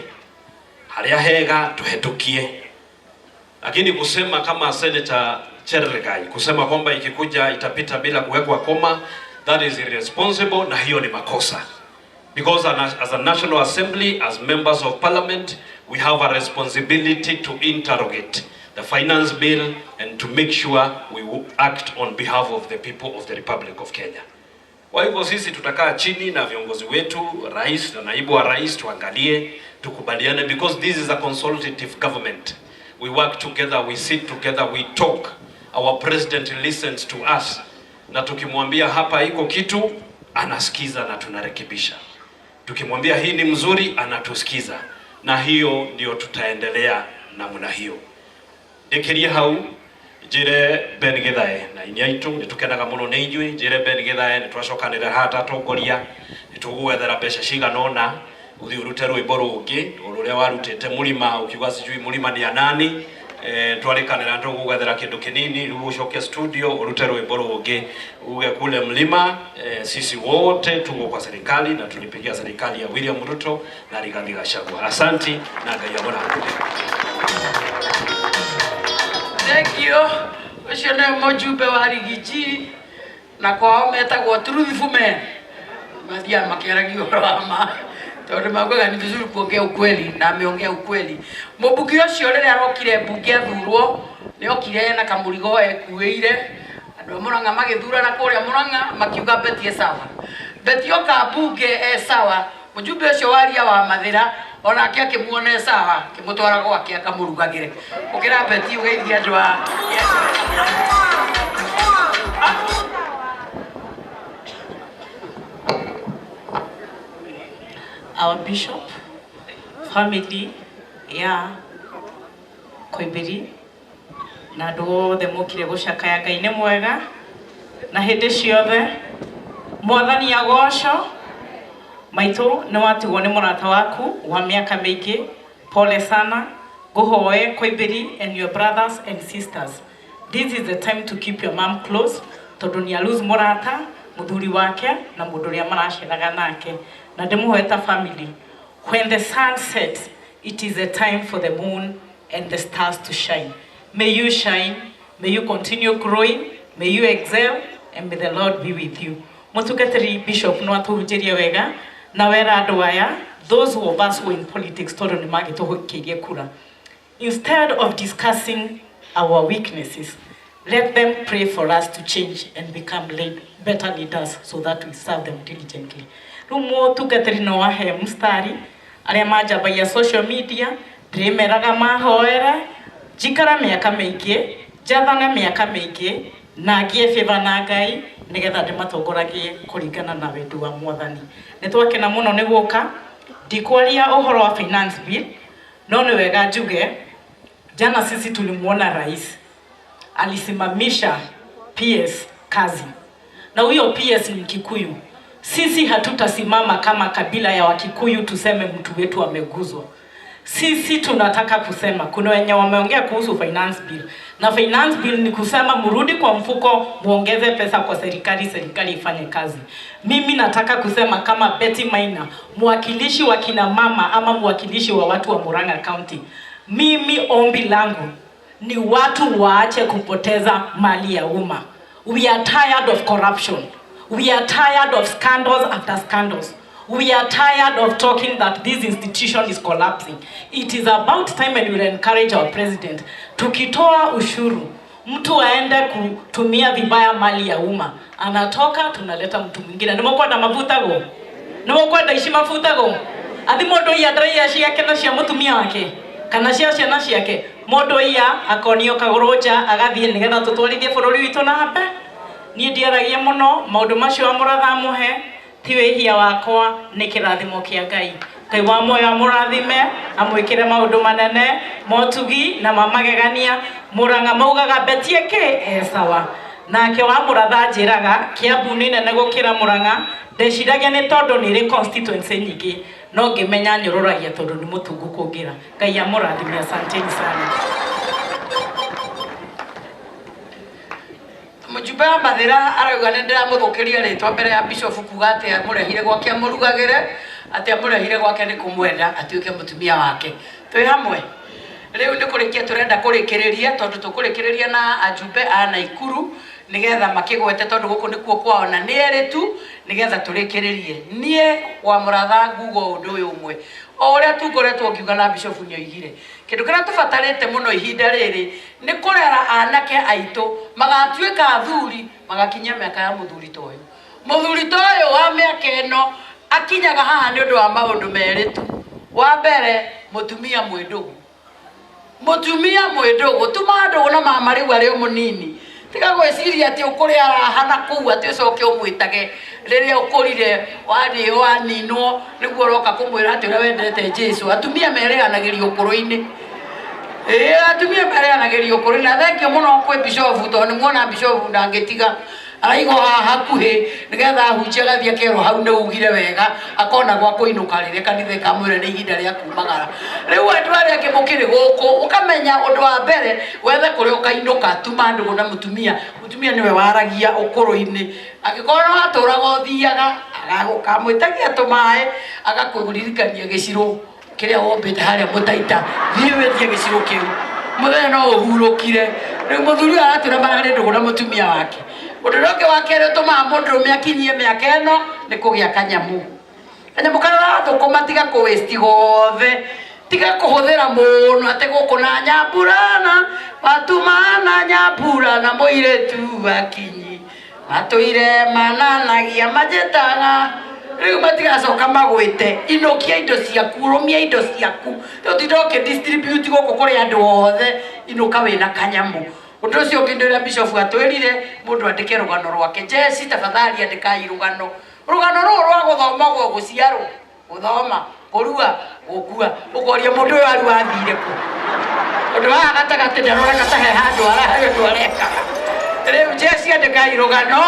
harĩa hega, tũhetũkie. Lakini kusema kama Senator Cherargei, kusema kwamba ikikuja itapita bila kuwekwa koma, that is irresponsible, na hiyo ni makosa, because as a National Assembly, as members of parliament, we have a responsibility to interrogate the finance bill and to make sure we will act on behalf of the people of the Republic of Kenya. Kwa hivyo sisi tutakaa chini na viongozi wetu, rais na naibu wa rais, tuangalie, tukubaliane, because this is a consultative government. We work together, we sit together, we talk. Our president listens to us, na tukimwambia hapa iko kitu anasikiza na tunarekebisha. Tukimwambia hii ni mzuri anatusikiza, na hiyo ndio tutaendelea namna hiyo. Ndĩkĩrie hau, njĩre Ben Githae na inya aitũ nĩ tũkenaga mũno nĩ inyuĩ. Njĩre Ben Githae nĩ twacokanĩrĩra haha ta atongoria, nĩ tũgũgwethera mbeca cigana ũna ũthiĩ ũrute rwĩmbo rũngĩ o rũrĩa warutĩte mũrima ũkiuga sijui mũrima ni ya nani. Twarĩkanĩra nĩ tũgũgwethera kĩndũ kĩnini rĩu ũcoke studio ũrute rwĩmbo rũngĩ uge kule mlima. Sisi wote tuko kwa serikali na tulipigia serikali ya William Ruto na Rigathi Gachagua. Asanti na Ngai amũrathime. Thank you. Ũcio nĩ mũjumbe wa Rigiji na kwao metagwo Truthful Men. Mathiaga makĩaragia ũhoro wa ma tondũ maugaga ni vizuri kuongea ukweli, na ameongea ukweli. Mũmbunge ũcio rĩrĩa arokire mbunge athurwo, nĩ okire na kamũrigo ekuĩire. Andũ a Murang'a magĩthurana kũrĩa Murang'a makiuga Betty e sawa. Betty oka mbunge e sawa, mũjumbe ũcio waria wa Mathĩra onake akĩmuona e sawa, akĩmũtwara gwake akamũrugagĩre. Ũkĩra Betty ũgeithie andũ a Our bishop, family ya Koimbiri na andũ othe mokire gũcakaya. Ngai nĩ mwega na hĩndĩ ciothe. Mwathani agocwo. Maitũ, nĩ watigwo nĩ mũrata waku wa mĩaka mĩingĩ, pole sana. Ngũhoe Koimbiri and your brothers and sisters, this is the time to keep your mom close, tondũ nĩ lose mũrata, mũthuri wake na mũndũ ũrĩa maraceraga nake. Na ndĩmũhoe ta family, when the sun sets, it is a time for the moon and the stars to shine. May you shine, may you continue growing, may you excel, and may the Lord be with you. Mũtungatĩri bishop no atũhunjĩrie wega na wera andũ aya, those who of us who are in politics, tondũ nĩ mangĩtũhũkĩirie kura, instead of discussing our weaknesses, let them pray for us to change and become better leaders so that we serve them diligently. Rĩu mũtungatĩri no ahe mstari arĩa manjambagia social media, ndĩrĩmeraga mahoere njikara mĩaka mĩingĩ, njathane mĩaka mĩingĩ na ngĩe favor na Ngai, nĩgetha ndĩmatongoragie kũringana na wendi wa Mwathani. Nĩ twakena mũno nĩ gũka. Ndikwaria ũhoro wa finance bill, no nĩ wega njuge Jana sisi tulimuona rais alisimamisha PS kazi, na huyo PS ni Mkikuyu. Sisi hatutasimama kama kabila ya Wakikuyu tuseme mtu wetu ameguzwa. Sisi tunataka kusema, kuna wenye wameongea kuhusu finance bill, na finance bill ni kusema mrudi kwa mfuko, muongeze pesa kwa serikali, serikali ifanye kazi. Mimi nataka kusema kama Betty Maina, mwakilishi wa kina mama ama mwakilishi wa watu wa Murang'a County, mimi ombi langu ni watu waache kupoteza mali ya umma. We are tired of corruption. We are tired of scandals after scandals. We are tired of talking that this institution is collapsing. It is about time and we will encourage our president. Tukitoa ushuru, mtu aende kutumia vibaya mali ya umma, anatoka tunaleta mtu mwingine. Nimekwenda mafuta go. Nimekwenda ici mafuta go. Athi mundu iya ndaraiya ciake na cia mutumia wake kana cia ciana ciake, mundu iya akonio kaguru nja agathie nigetha tutwarithie bururi witu na mbere. Niĩ ndiaragia mũno maũndũ macio amũratha amũhe ti wĩhia wakwa, nĩ kĩrathimo kĩa Ngai. Ngai wa muoyo amũrathime, amwĩkĩre maũndũ manene motugi na mamagegania. Mũrang'a maugaga Betty ĩkĩ e sawa, nake wa Mũratha njĩraga Kiambu nĩ nene gũkĩra Mũrang'a. Ndeciragia nĩ tondũ nĩ ĩrĩ constituency nyingĩ, no ngĩmenya nyũrũragia tondũ nĩ mũtungu kũngĩra. Ngai amũrathime, asanteni sana. Mũjumbe wa Mathĩra arauga nĩ ndĩramũthũkĩria rĩtwa mbere ya bishop kuga atĩ amũrehire gwake amũrugagĩre, atĩ amũrehire gwake nĩ kũmwenda atuĩke mũtumia wake. Twĩ hamwe rĩu nĩ kũrĩkia tũrenda kũrĩkĩrĩria, tondũ tũkũrĩkĩrĩria na ajumbe a Naikuru nĩgetha makĩgwete, tondũ gũkũ nĩkuo kwao na nĩ erĩ tu, nĩgetha tũrĩkĩrĩrie. Niĩ wa Mũratha nguga ũndũ ũyũ ũmwe, o ũrĩa tu ngoretwo ngiuga na bishop nĩoigire, kĩndũ kĩrĩa tũbatarĩte mũno ihinda rĩrĩ nĩ kũrera anake aitũ magatuĩka athuri, magakinyia mĩaka ya mũthuri ta ũyũ. Mũthuri ta ũyũ wa mĩaka ĩno akinyaga haha nĩ ũndũ wa maũndũ merĩ tu. Wa mbere, mũtumia mwĩndũgũ. Mũtumia mwĩndũgũ, tuma ndũgũ na mama rĩu arĩ o mũnini. Tiga gwĩciria atĩ ũkũrĩ araha na kũu atĩ ũcoke ũmwĩtage rĩrĩa ũkũrire warĩo waninwo nĩguo ũroka kũmwĩra atĩ ũrĩa wendete Jesũ. Atumia merĩanagĩrio ũkũrũ-inĩ. Ĩĩ, atumia merĩanagĩrio ũkũrũ-inĩ. Na thengio mũno kwĩ bishop, tondũ nĩ muona bishop ndangĩtiga araigwo haha hakuhĩ nĩgetha ahunjie agathiĩ akerwo hau nĩ ugire wega, akona gwa kũinũka rĩrĩa kanitha ĩkamwĩra nĩ ihinda rĩa kumagara. Rĩu andũ arĩa angĩ mũkĩrĩ gũkũ ũkamenya ũndũ wa mbere wethe kũrĩa ũkainũka, tuma ndũgũ na mũtumia. Mũtumia nĩwe waragia ũkũrũ-inĩ. Angĩkorwo nĩ watũraga ũthiaga, agagũkamwĩtagia tũmaĩ, agakũririkania gĩcirũ kĩrĩa wombĩte harĩa mũtaita, thiĩ wĩtie gĩcirũ kĩu, mũthenya no ũhurũkire. Rĩu mũthuri ũyũ aratwĩra mararĩ ndũgũ na mũtumia wake. Ũndũ ũrĩa ũngĩ wa kerĩ ũtũmaga mũndũrũme akinyie mĩaka ĩno nĩ kũgĩa kanyamũ. Kanyamũ karĩa ũrathũkũma tiga kũ waste gothe, tiga kũhũthĩra mũno atĩ gũkũ na nyamburana watumana nyamburana mũirĩtu akinyi matũire mananagia manjĩtaga. Rĩu matigacoka magwĩte, inũkia indo ciaku, rũmia indo ciaku, ũtinde ũkĩ distribute gũkũ kũrĩ andũ othe, inũka wĩna kanyamũ. Ũndũ ũcio ũngĩ nĩ ũrĩa bishop atwĩrire mũndũ andĩke rũgano rwake. Jeci, tafadhali andĩkai rũgano. Rũgano rũrũ rwa gũthomagwo gũciarwo, gũthoma, kũrua, gũkua, ũkoria mũndũ ũyũ arua athire kũ. Ũndũ haha gatagatĩ ndaroneka ta he handũ ũndũ areka. Rĩu jeci, andĩkai rũgano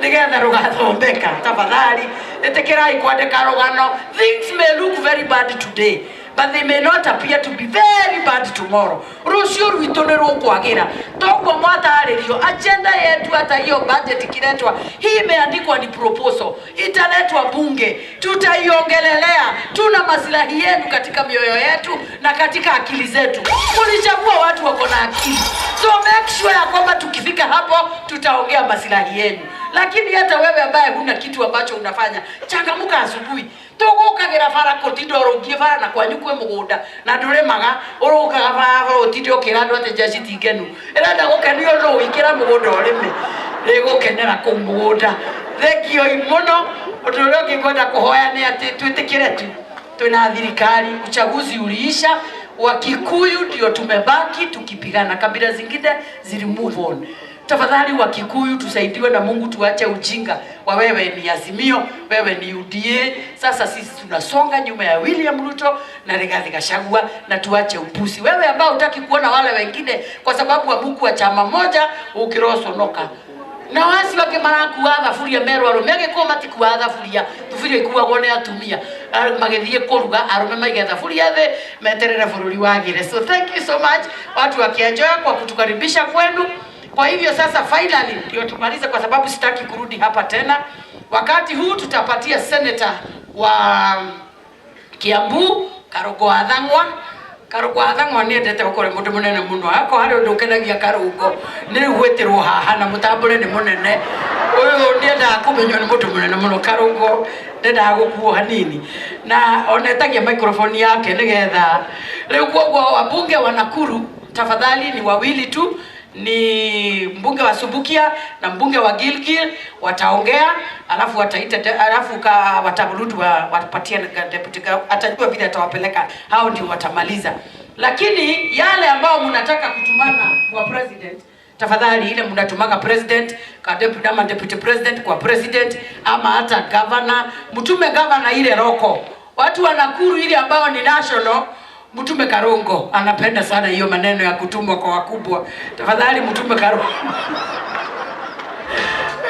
nĩgetha rũgathomeka. Tafadhali ĩtĩkĩrai kwandĩka rũgano. Things may look very bad today, but they may not appear to be very bad tomorrow. Rũciũ rwitũ nĩ rũkwagĩra. Toguo mwatarĩrio agenda yetu, hata hiyo budget ikiletwa, hii imeandikwa ni proposal, italetwa bunge, tutaiongelelea. Tuna maslahi yenu katika mioyo yetu na katika akili zetu. Mulichagua watu wako na akili, so make sure ya kwamba tukifika hapo tutaongea maslahi yenu. Lakini hata wewe ambaye huna kitu ambacho unafanya, changamuka asubuhi. Tũgũkagĩra bara kũtinda ũrũngiĩ bara na kwanyu kwĩ mũgũnda na ndũrĩmaga, ũrũkaga bara ũtinde ũkĩra andũ atĩ njeci ti ngenu. Ĩrenda gũkenio nũ? Ingĩra mũgũnda ũrĩme, rĩgũkenera kũu mũgũnda. Thengioi mũno. Ũndũ ũrĩa ũngĩ ngwenda kũhoya nĩ atĩ twĩtĩkĩre tu twĩna thirikari. Uchaguzi uliisha, Wakikuyu ndio tumebaki tukipigana, kabila zingine zili move on. Tafadhali wa Kikuyu tusaidiwe na Mungu, tuache ujinga wa wewe ni Azimio, wewe ni UDA. Sasa sisi tunasonga nyuma ya William Ruto na Rigathi Gachagua, na tuache upusi. Wewe ambao hutaki kuona wale wengine kwa sababu wa muku wa chama moja ukirosonoka na wasi wake marakua thaburia merwo arume agĩkorwo matikua thaburia thuburia ikuagwo nĩ atumia magĩthiĩ kũruga arume maige thaburia thĩ meterere bũrũri wagĩre. So thank you so much watu wa Kianjoya kwa kutukaribisha kwenu. Kwa hivyo sasa finally ndio tumalize, kwa sababu sitaki kurudi hapa tena. Wakati huu tutapatia senator wa Kiambu Karungo wa Thang'wa. Karungo wa Thang'wa nĩ endete gũkorwo mũndũ mũnene mũno, akorwo harĩ ũndũ ũkenagia Karungo nĩ rĩu gwĩtĩrwo haha na mũtambũre nĩ mũnene ũyũ, nĩendaga kũmenywo nĩ mũndũ mũnene mũno. Karungo ndendaga gũkuo hanini na onetagia microphone yake nĩgetha rĩu. Koguo wabunge wa Nakuru tafadhali ni wawili tu, ni mbunge wa Subukia na mbunge wa Gilgil wataongea, alafu wataita, alafu ka watarudi watapatia deputy, atajua vile atawapeleka, hao ndio watamaliza. Lakini yale ambao mnataka kutumana kwa president, tafadhali ile mnatumaga president ka deputy ama deputy president kwa president ama hata governor, mtume governor ile roko. Watu wa Nakuru ile ambao ni national, mtume Karungo anapenda sana hiyo maneno ya kutumwa kwa wakubwa. Tafadhali mtume Karungo.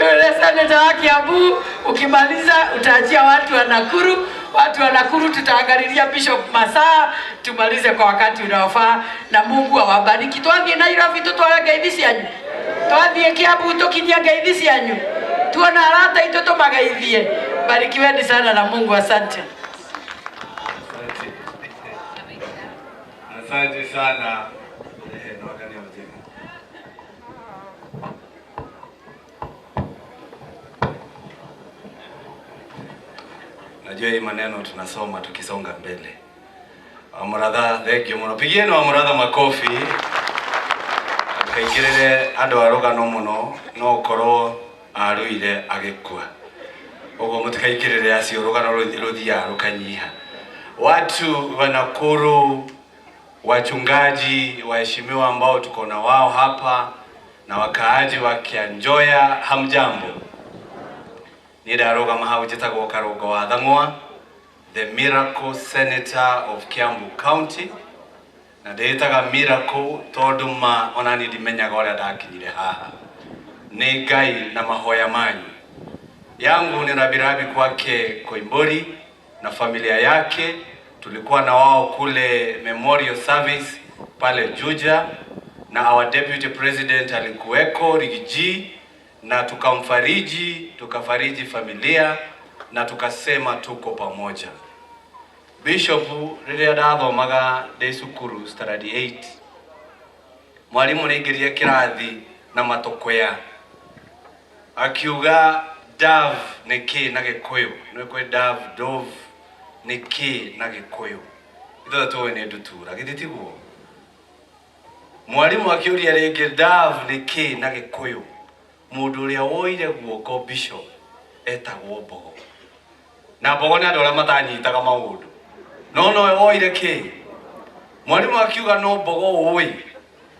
Yule seneta wa Kiambu, ukimaliza utaachia watu wa Nakuru. Watu wa Nakuru tutaangalilia Bishop masaa tumalize kwa wakati unaofaa, na Mungu awabariki. Twathie Nairobi tutware ngeithi cianyu, twathie Kiambu tukinyia ngeithi cianyu, tuona arata itũ tũmageithie. Barikiweni sana na Mungu, asante. Asante sana. Nawakania mzima. Najua hii maneno tunasoma tukisonga mbele. Wamuratha, thank you muno. Pigieni Wamuratha makofi. Kaingirire andu a rugano muno no korwo aruire agikua. Uguo mutikaingirire acio rugano ruthiaga rukanyiha. Watu wa Nakuru, wachungaji, waheshimiwa ambao tuko na wao hapa na wakaaji wa Kianjoya, hamjambo. Ni ndarũgama hau njĩtagwo Karũngo wa Thang'wa, the miracle senator of Kiambu County, na ndĩĩtaga miracle tondũ ma ona niĩ ndimenyaga ũrĩa ndakinyire haha. Nĩ Ngai na mahoya manyu. Yangu ni rabirabi kwake Koimburi na familia yake. Tulikuwa na wao kule memorial service pale Juja, na our deputy president alikuweko Rigiji, na tukamfariji, tukafariji familia na tukasema tuko pamoja. Bishop rĩrĩa ndathomaga ndĩ cukuru standard 8, mwalimu nĩaingĩrire kĩrathi na matokwea akiuga dove nĩ kĩ na Gĩkũyũ. Nĩ kwĩ dove, dove nĩ kĩ na Gĩkũyũ? Ithuothe tũĩ nĩ ndutura, githĩ tiguo? Mwalimu akĩũria rĩngĩ dove nĩ kĩ na Gĩkũyũ? Mũndũ ũrĩa woire guoko bishop etagwo Mbogo, na Mbogo nĩ andũ arĩa matanyitaga maũndũ, no nowe woire kĩ? Mwalimu akiuga no Mbogo ũĩ,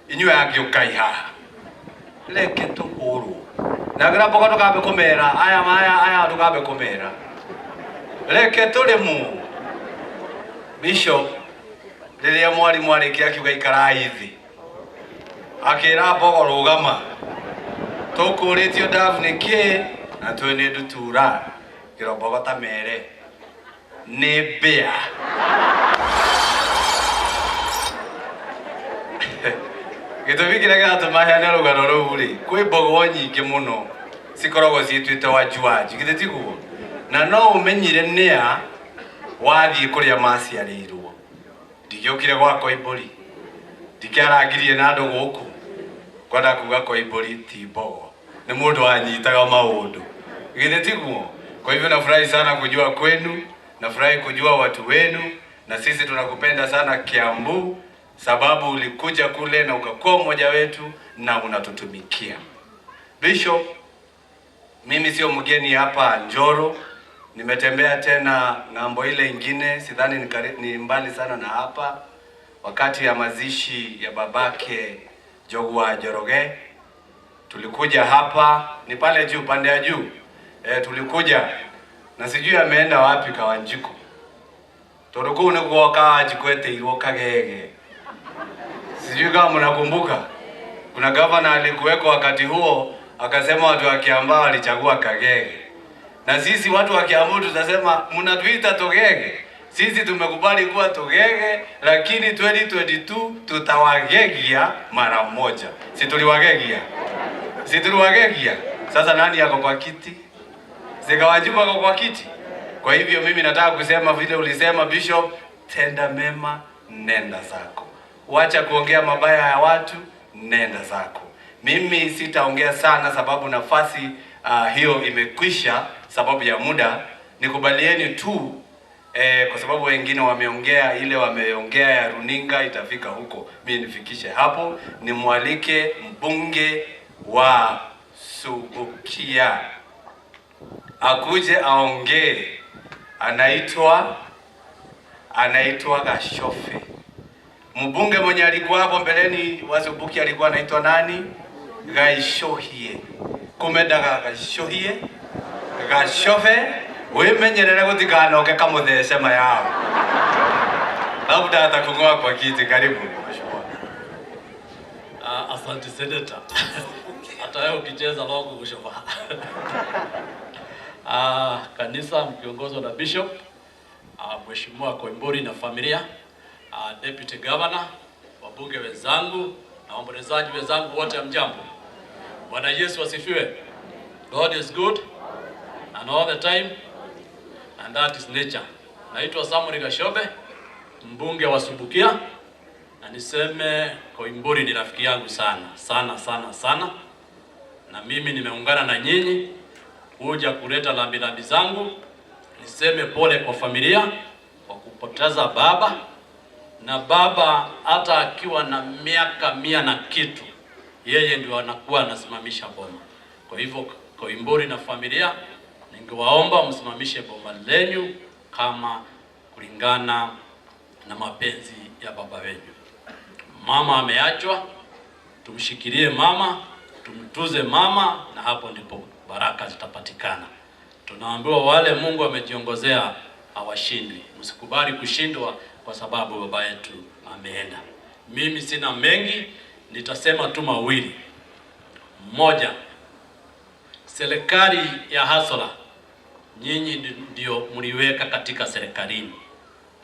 inyuĩ angĩ ũkai haha, reke tũhũrwo. Na ngĩra Mbogo ndũkambe kũmera aya aya aya, ndũkambe kũmera, reke tũrĩmwo. Bishop rĩrĩa mwalimu arĩkia akiuga ikarai thĩ, akĩra Mbogo rũgama, tũkũrĩtio ndavu nĩ kĩ na twĩ nĩ ndutura. Kĩra Mbogo ta mere nĩ mbĩa. Gĩtũmi kĩrĩa kĩratũma heane rũgano rũu rĩ, kwĩ mbogo nyingĩ mũno cikoragwo ciĩtuĩte wajuaji, githĩ tiguo? Na no ũmenyire nĩa wathiĩ kũrĩa maciarĩirwo. Ndingĩũkire gwa Koimbũri, ndikĩarangirie na andũ gũkũ, kwenda kuga Koimbũri ti mbogo, nĩ mũndũ wanyitaga maũndũ, githĩ tiguo? Kwa hivyo nafurahi sana kujua kwenu, nafurahi kujua watu wenu, na sisi tunakupenda sana Kiambu, sababu ulikuja kule na ukakuwa mmoja wetu na unatutumikia. Bishop, mimi sio mgeni hapa Njoro, nimetembea tena ng'ambo ile ingine, sidhani ni mbali sana na hapa. Wakati ya mazishi ya babake Njogu wa Njoroge, Tulikuja hapa ni pale juu, pande ya juu. Tulikuja na sijui ameenda wapi Kawanjiku. Tondu kuu nikuo Kawanjiku eteirwo Kagege. Sijui kama mnakumbuka. Kuna gavana alikuweko wakati huo akasema watu wa Kiambaa walichagua Kagege. Na sisi watu wa Kiambu tutasema mnatuita Togege. Sisi tumekubali kuwa Togege, lakini 2022 tutawagegia mara moja. Si tuliwagegia? Si tuliwagegia? Sasa nani yako kwa kiti? Si Kawanjiku ako kwa kiti? Kwa hivyo mimi nataka kusema vile ulisema Bishop, tenda mema, nenda zako. Wacha kuongea mabaya ya watu, nenda zako. Mimi sitaongea sana sababu nafasi hiyo imekwisha sababu ya muda. Nikubalieni tu kwa sababu wengine wameongea ile wameongea ya runinga itafika huko. Mimi nifikishe hapo, nimwalike mbunge wa Subukia akuje aongee. Anaitwa Gashofe. Mbunge mwenye alikuwa hapo mbeleni wa Subukia alikuwa anaitwa nani? Gaishohie. Kumendaga Gaishohie, Gashofe, wimenyerere gutikanoke kamuthece mayao. Labda atakung'oa kwa kiti. Karibu mheshimiwa. Asante senator. Hata wewe ukicheza longo kushofa. Kanisa mkiongozwa na Bishop, Mheshimiwa Koimburi na familia, Deputy Governor, wabunge wenzangu na waombolezaji wenzangu wote, hamjambo. Bwana Yesu asifiwe. God is good and all the time, and that is nature. Naitwa Samuel Gashobe, mbunge wa Subukia, na niseme Koimburi ni rafiki yangu sana sana sana sana, na mimi nimeungana na nyinyi kuja kuleta rambirambi zangu. Niseme pole kwa familia kwa kupoteza baba, na baba hata akiwa na miaka 100 na kitu, yeye ndio anakuwa anasimamisha boma. Kwa hivyo Koimburi na familia, ningewaomba msimamishe boma lenyu kama kulingana na mapenzi ya baba wenu. Mama ameachwa, tumshikilie mama, tumtuze mama, na hapo ndipo baraka zitapatikana. Tunaambiwa wale Mungu amejiongozea hawashindwi. Msikubali kushindwa kwa sababu baba yetu ameenda. Mimi sina mengi, nitasema tu mawili. Moja, serikali ya Hasola nyinyi ndio mliweka katika serikalini.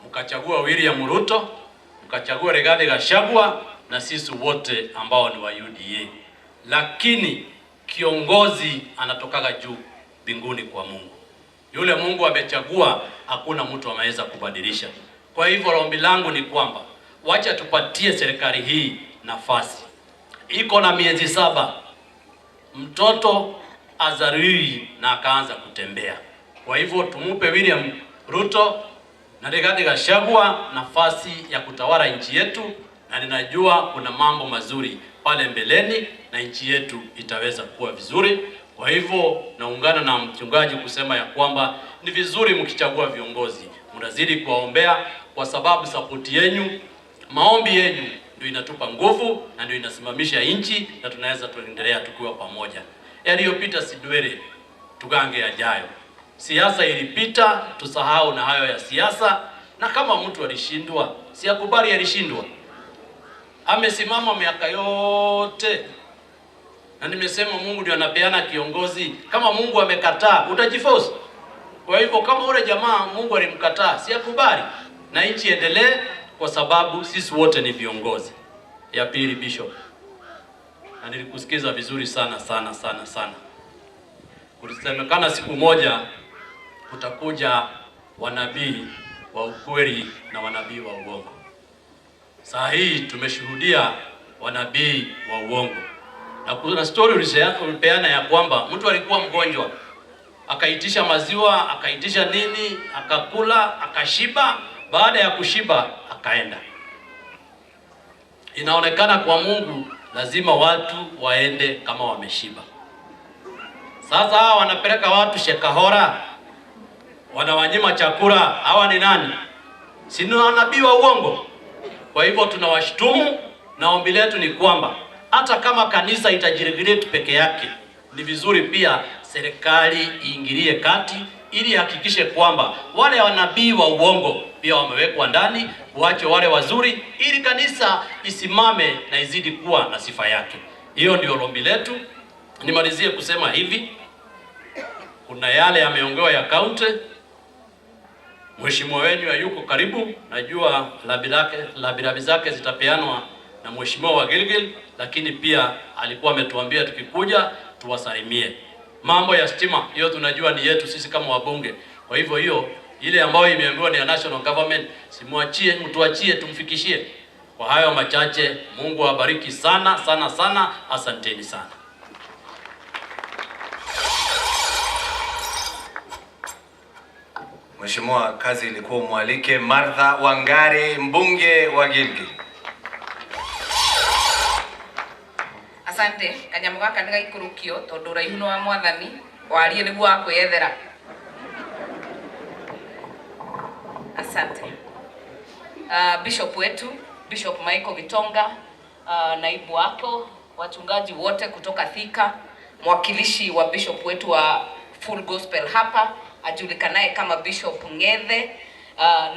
Mkachagua William Ruto, mkachagua Rigathi Gachagua na sisi wote ambao ni wa UDA. Lakini kiongozi anatokaga juu mbinguni kwa Mungu. Yule Mungu amechagua, hakuna mtu ameweza kubadilisha. Kwa hivyo ombi langu ni kwamba wacha tupatie serikali hii nafasi. Iko na miezi 7. Mtoto azaliwi na akaanza kutembea. Kwa hivyo tumupe William Ruto na Rigathi Gachagua nafasi ya kutawala nchi yetu, na ninajua kuna mambo mazuri pale mbeleni na nchi yetu itaweza kuwa vizuri. Kwa hivyo naungana na mchungaji kusema ya kwamba ni vizuri mkichagua viongozi mnazidi kuwaombea, kwa sababu sapoti yenu, maombi yenu ndio inatupa nguvu na ndio inasimamisha nchi, na tunaweza tuendelea tukiwa pamoja. Yaliyopita si dwele, tugange yajayo. Siasa ilipita, tusahau na hayo ya siasa. Na kama mtu alishindwa, si akubali alishindwa. Amesimama miaka yote, na nimesema Mungu ndio anapeana kiongozi. Kama Mungu amekataa, utajiforce. Kwa hivyo kama ule jamaa Mungu alimkataa, si akubali, na nchi endelee, kwa sababu sisi wote ni viongozi. Ya pili, Bishop, na nilikusikiza vizuri sana sana sana sana. Kulisemekana siku moja kutakuja wanabii wa ukweli na wanabii wa uongo. Saa hii tumeshuhudia wanabii wa uongo. Na kuna story ulipeana ya kwamba mtu alikuwa mgonjwa, akaitisha maziwa, akaitisha nini, akakula, akashiba. Baada ya kushiba akaenda. Inaonekana kwa Mungu lazima watu waende kama wameshiba. Sasa hawa wanapeleka watu Shekahora, wanawanyima chakula. Hawa ni nani? Si ni wanabii wa uongo? Kwa hivyo tunawashtumu, na ombi letu ni kwamba Hata kama kanisa itajiregulate peke yake, ni vizuri pia serikali iingilie kati ili ihakikishe kwamba wale wanabii wa uongo pia wamewekwa ndani, wache wale wazuri, ili kanisa isimame na izidi kuwa na sifa yake. Hiyo ndio ombi letu. Nimalizie kusema hivi, kuna yale yameongewa ya kaunti. Mheshimiwa wenu hayuko karibu, najua labilabi zake zitapeanwa na mheshimiwa wa Gilgil, lakini pia alikuwa ametuambia tukikuja tuwasalimie. Mambo ya stima hiyo tunajua ni yetu sisi kama wabunge. Kwa hivyo hiyo ile ambayo imeambiwa ni ya national government, simwachie, mtuachie tumfikishie. Kwa hayo machache, Mungu awabariki sana sana sana, asanteni sana. Mheshimiwa, kazi ilikuwa umwalike Martha Wangari, mbunge wa Gilgil. Asante. Kanyamu gaka nĩ gaikũrũkio tondũ ũraihu nĩ wa mwathani, warie nĩguo wa kwĩyethera. Asante. Bishop wetu Bishop Michael Gitonga, naibu wako, wachungaji wote kutoka Thika, mwakilishi wa bishop wetu wa Full Gospel hapa ajulikanaye kama Bishop Ng'ethe,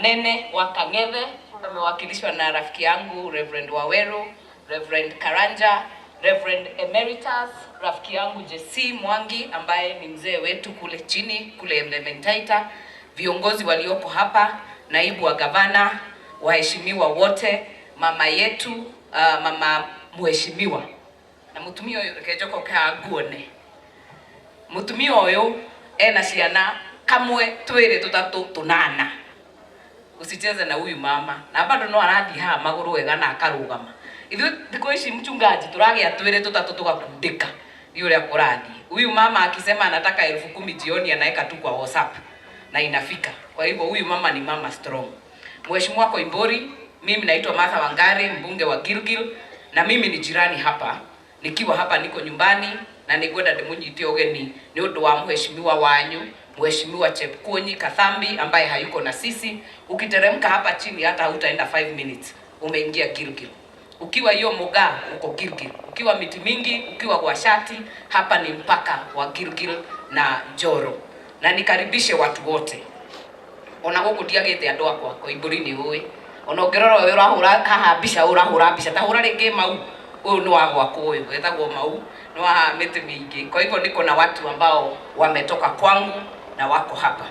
Nene wa Kang'ethe, amewakilishwa na rafiki yangu Reverend Waweru, Reverend Karanja, Reverend Emeritus, rafiki yangu Jesse Mwangi ambaye ni mzee wetu kule chini kule Elementaita, viongozi walioko hapa, naibu wa gavana, waheshimiwa wote, mama yetu, mama mheshimiwa na mutumia uyu reke njoke haha nguone. Mutumia uyu ena ciana kamwe twiri tutatu tunana. Usicheze na huyu mama na bado no arathi haha maguru wega na akarugama. Ithuĩ thikũ ici mchungaji tũragĩa twĩrĩ tũtatũ tũgakundĩka nĩ ũrĩa kũrathiĩ. Huyu mama akisema anataka 10,000 jioni anaweka tu kwa WhatsApp na inafika. Kwa hivyo huyu mama ni mama strong. Mheshimiwa Koimburi, mimi naitwa Martha Wangari, mbunge wa Gilgil, na mimi ni jirani hapa. Nikiwa hapa niko nyumbani na nĩngwenda ndĩmũnyite ũgeni nĩ ũndũ wa mheshimiwa wanyu, Mheshimiwa Chepkwony Kathambi ambaye hayuko na sisi. Ukiteremka hapa chini hata hutaenda 5 minutes, umeingia Gilgil. Ukiwa hiyo Mugaa uko Gilgil, ukiwa miti mingi, ukiwa Gwashati, hapa ni mpaka wa Gilgil na Njoro. Na nikaribishe watu wote. Ona gũkũ ndiagĩte andũ akwa Koimburi nĩ ũĩ. Ona ũngĩrora ũyũ ũrahũra haha mbica, ũrahũra mbica ta hũra rĩngĩ mau, ũyũ nĩ wa gwakwa ũyũ wetagwo mau, nĩ wa mĩtĩ mĩingĩ. Kwa hivyo niko na watu ambao wametoka kwangu na wako hapa,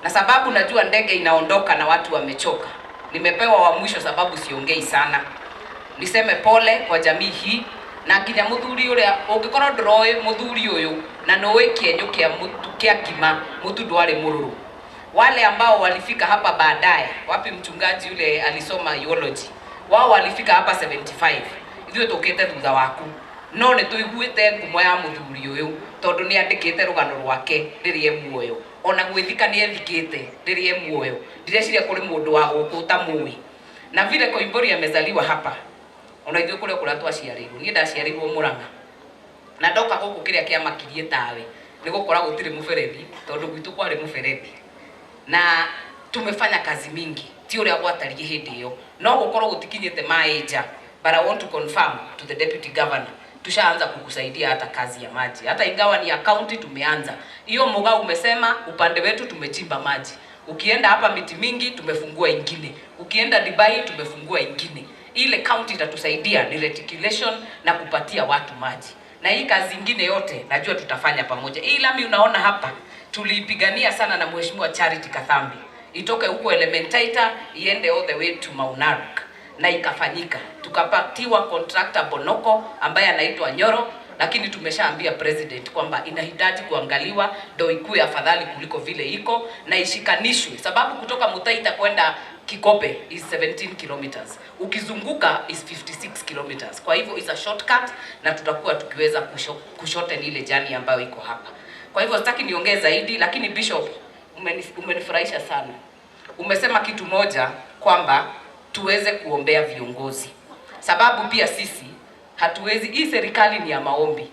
na sababu najua ndege inaondoka na watu wamechoka, nimepewa wa mwisho sababu siongei sana. Niseme pole kwa jamii hii na nginya muthuri uria ungikorwo ndũroĩ muthuri uyu na nũĩ kĩenyũ kĩa mũtu kĩa ngima mũtu ndwarĩ mũrũrũ. Wale ambao walifika hapa baadaye, wapi mchungaji yule alisoma eulogy, wao walifika hapa 75, ithuĩ tũkĩte thutha waku, no nĩ tũiguĩte ngumo ya muthuri ũyũ tondũ nĩ andĩkĩte rũgano rwake rĩrĩa e muoyo, ona gwĩthika nĩ ethikĩte rĩrĩa e muoyo. Ndireciria kũrĩ mũndũ wa gũkũ ũtamũĩ. Na vile Koimburi amezaliwa hapa, ona ithuĩ kũrĩa kũrĩa twaciarĩirwo, niĩ ndaciarĩirwo Mũrang'a na ndoka gũkũ kĩrĩa kĩamakirie tawe nĩ gũkora gũtirĩ mũberethi tondũ gwitũ kwarĩ mũberethi, na tumefanya kazi mingi, ti ũrĩa gwatariĩ hĩndĩ ĩyo, no gũkorwo gũtikinyĩte maĩ nja. But I want to confirm to the deputy governor, tushaanza kukusaidia hata kazi ya maji, hata ingawa ni ya county tumeanza hiyo. Muga umesema upande wetu tumechimba maji, ukienda hapa miti mingi tumefungua ingine, ukienda Dubai tumefungua ingine. Ile county itatusaidia ni reticulation na kupatia watu maji, na hii kazi ingine yote najua tutafanya pamoja. Hii lami unaona hapa tuliipigania sana na Mheshimiwa Charity Kathambi, itoke huko Elementaita iende all the way to Maunaruk, na ikafanyika. Tukapatiwa contractor Bonoko ambaye anaitwa Nyoro, lakini tumeshaambia president kwamba inahitaji kuangaliwa ndo ikue afadhali kuliko vile iko na ishikanishwe, sababu kutoka Mutaita kwenda Kikope is 17 kilometers, ukizunguka is 56 kilometers. Kwa hivyo is a shortcut na tutakuwa tukiweza kushorten ile jani ambayo iko hapa. Kwa hivyo sitaki niongee zaidi, lakini Bishop umenifurahisha sana. Umesema kitu moja kwamba tuweze kuombea viongozi, sababu pia sisi hatuwezi, hii serikali ni ya maombi.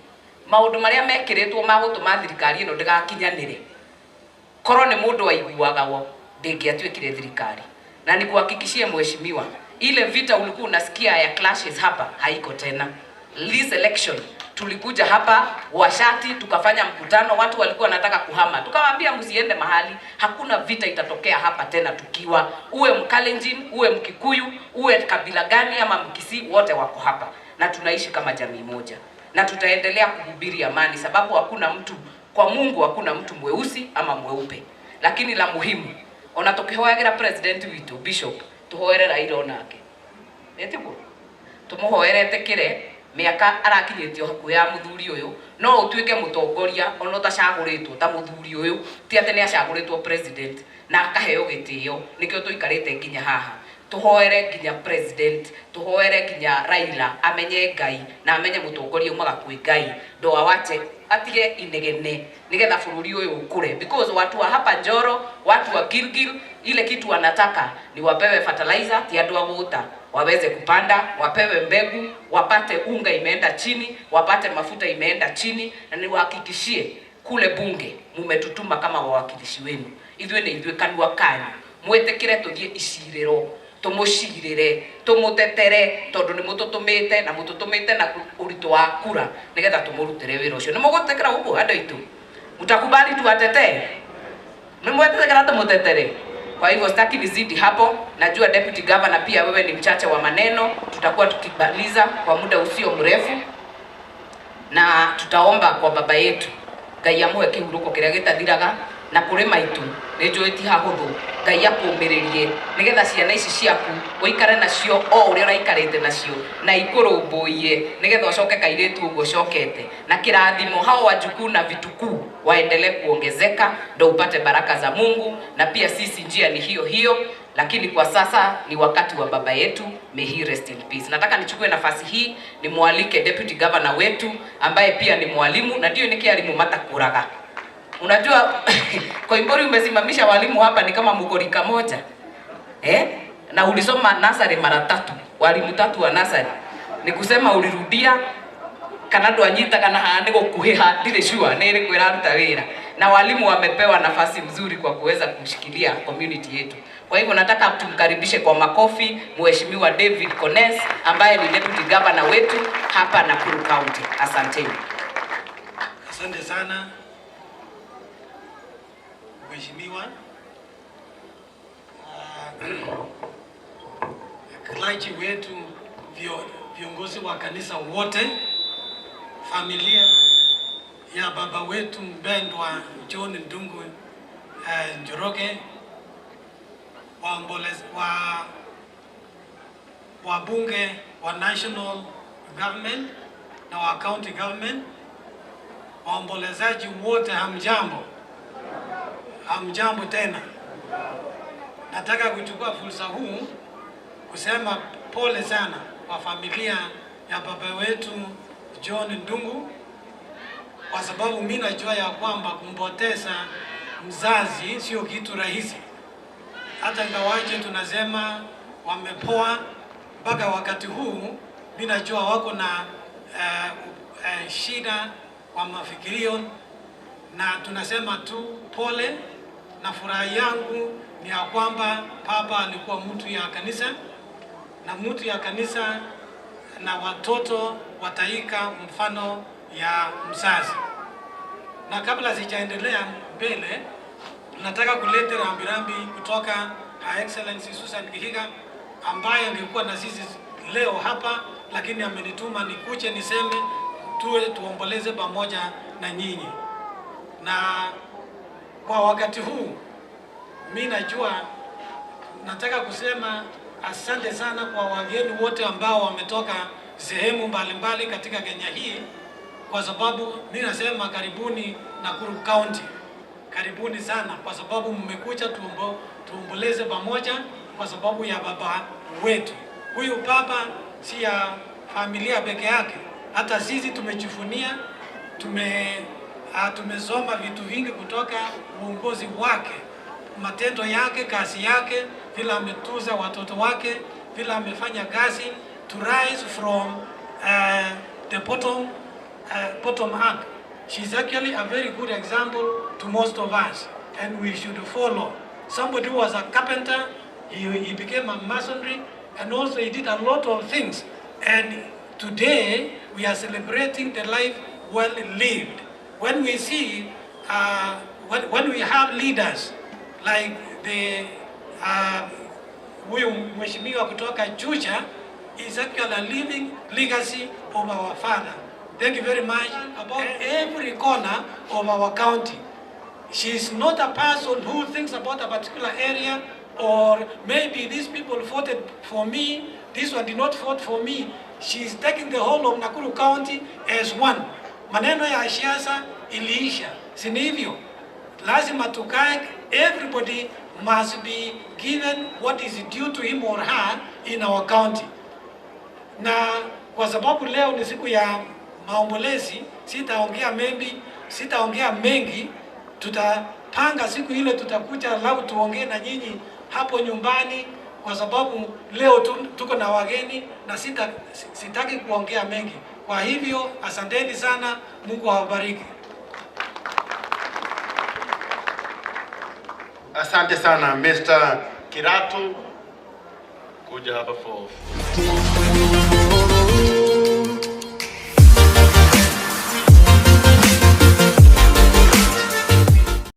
Maundu maria mekiritwo ma gutuma thirikari ino ndigakinyanire, korwo ni mundu waiguagawo ndingiatuikire thirikari. Na nikuhakikishie mheshimiwa, ile vita ulikuwa unasikia ya clashes hapa haiko tena. This election tulikuja hapa Washati tukafanya mkutano, watu walikuwa wanataka kuhama, tukawaambia msiende mahali, hakuna vita itatokea hapa tena, tukiwa uwe Mkalenjin, uwe Mkikuyu, uwe kabila gani ama Mkisii, wote wako hapa na tunaishi kama jamii moja, na tutaendelea kuhubiri amani, sababu hakuna mtu kwa Mungu, hakuna mtu mweusi ama mweupe. Lakini la muhimu ona tukihoyagira president witu Bishop, tuhoere Raila onake etiguo tumuhoere etikire miaka arakinyĩtio hakuhĩ ya mũthuri ũyũ, no ũtuĩke mũtongoria ona ũtacagũrĩtwo ta mũthuri ũyũ, ti atĩ nĩ acagũrĩtwo president na akaheo gĩtĩo. Nĩkĩo tũikarĩte nginya haha tuhoere nginya president, tuhoere nginya Raila amenye Ngai na amenye mũtongoria umaga kwĩ Ngai, ndo awache atige inegene nigetha bũrũri ũyũ ũkũre, because watu wa hapa Njoro, watu wa Gilgil, ile kitu wanataka ni wapewe fertilizer, ti andũ a gũta waweze kupanda, wapewe mbegu, wapate unga imeenda chini, wapate mafuta imeenda chini, na niwahakikishie kule bunge mumetutuma kama wawakilishi wenu, ithuĩ nĩ ithuĩ kanua kanyu, mwĩtĩkĩre tũthiĩ icirĩro tumucirire tumutetere tondu ni mututumite na mututumite na uritu wa kura nigetha tumurutire wira ucio. Ni mugutikira uguo andu aitu? Mtakubali tuwatetee? Ni mwetetera tumutetere? Kwa hivyo sitaki nizidi hapo. Najua Deputy Governor pia wewe ni mchache wa maneno, tutakuwa tukimaliza kwa muda usio mrefu, na tutaomba kwa baba yetu Ngai amuhe kihuruko kiria gitathiraga na kuri maitu ni njui ti hahuthu, Ngai akũmĩrĩrie nigetha ciana ici ciaku ũikare nacio o ũrĩa ũraikarĩte nacio na ikũrũmbũiye nigetha ũcoke kairĩtu ũguo ũcokete na kĩrathimo. Hao wajukuu na vitukuu waendelee kuongezeka ndo upate baraka za Mungu, na pia sisi njia ni hiyo hiyo, lakini kwa sasa ni wakati wa baba yetu, may he rest in peace. Nataka nichukue nafasi hii nimwalike Deputy Governor wetu ambaye pia ni mwalimu na ndio niki alimu matakuraga. Unajua Koimburi umesimamisha walimu hapa ni kama mugorika moja. Na ulisoma nasari mara tatu, walimu tatu wa nasari. Ni kusema ulirudia kana ndwanyita kana haha ni gukuhiha ndire sure ni iriku iraruta wira. Na walimu wamepewa nafasi mzuri kwa kuweza kushikilia community yetu. Kwa hivyo nataka tumkaribishe kwa makofi Mheshimiwa David Kones ambaye ni Deputy Governor wetu hapa Nakuru County. Asanteni. Asante sana Mheshimiwa. Clergy wetu, viongozi wa kanisa wote, familia ya baba wetu mpendwa John Ndungu Njoroge, wabunge wa national government na wa county government, waombolezaji wote, hamjambo. Hamjambo tena. Nataka kuchukua fursa huu kusema pole sana kwa familia ya baba wetu John Ndungu, kwa sababu mimi najua ya kwamba kumpoteza mzazi sio kitu rahisi. Hata ingawaje tunasema wamepoa, mpaka wakati huu mimi najua wako na shida kwa mafikirio, na tunasema tu pole. Na furaha yangu ni ya kwamba baba alikuwa mtu ya kanisa, na mtu ya kanisa na watoto wataika mfano ya mzazi. Na kabla sijaendelea mbele, nataka kuleta rambirambi kutoka Her Excellency Susan Kihika ambaye angekuwa na sisi leo hapa, lakini amenituma nikuje niseme tuwe tuomboleze pamoja na nyinyi. Na kwa wakati huu mimi najua nataka kusema asante sana kwa wageni wote ambao wametoka sehemu mbalimbali katika Kenya hii, kwa sababu mimi nasema karibuni Nakuru County. Karibuni sana kwa sababu mmekuja tuomboleze pamoja kwa sababu ya baba wetu. Huyu baba si ya familia peke yake, hata sisi tumejivunia, tumesoma vitu vingi kutoka uongozi wake, matendo yake, kazi yake, vile ametuza watoto wake, vile amefanya kazi to rise from the bottom up. She's actually a very good example to most of us, and we should follow. Somebody who was a carpenter, he became a masonry, and also he did a lot of things. And today, We are celebrating the life well lived. When we see, when we have leaders like the huyu mheshimiwa kutoka Juja is actually a living legacy of our father. Thank you very much. About every corner of our county. She is not a person who thinks about a particular area, or maybe these people voted for me, this one did not vote for me. She is taking the whole of Nakuru County as one. Maneno ya siasa iliisha, si ni hivyo? Lazima tukae, everybody must be given what is due to him or her in our county. Na kwa sababu leo ni siku ya maombolezi, sitaongea mengi, sitaongea mengi. Tutapanga siku ile tutakuja, lau tuongee na nyinyi hapo nyumbani, kwa sababu leo tuko na wageni na sitaki kuongea mengi. Kwa hivyo asanteni sana, Mungu awabariki. Asante sana Mr. Kiratu kuja hapa for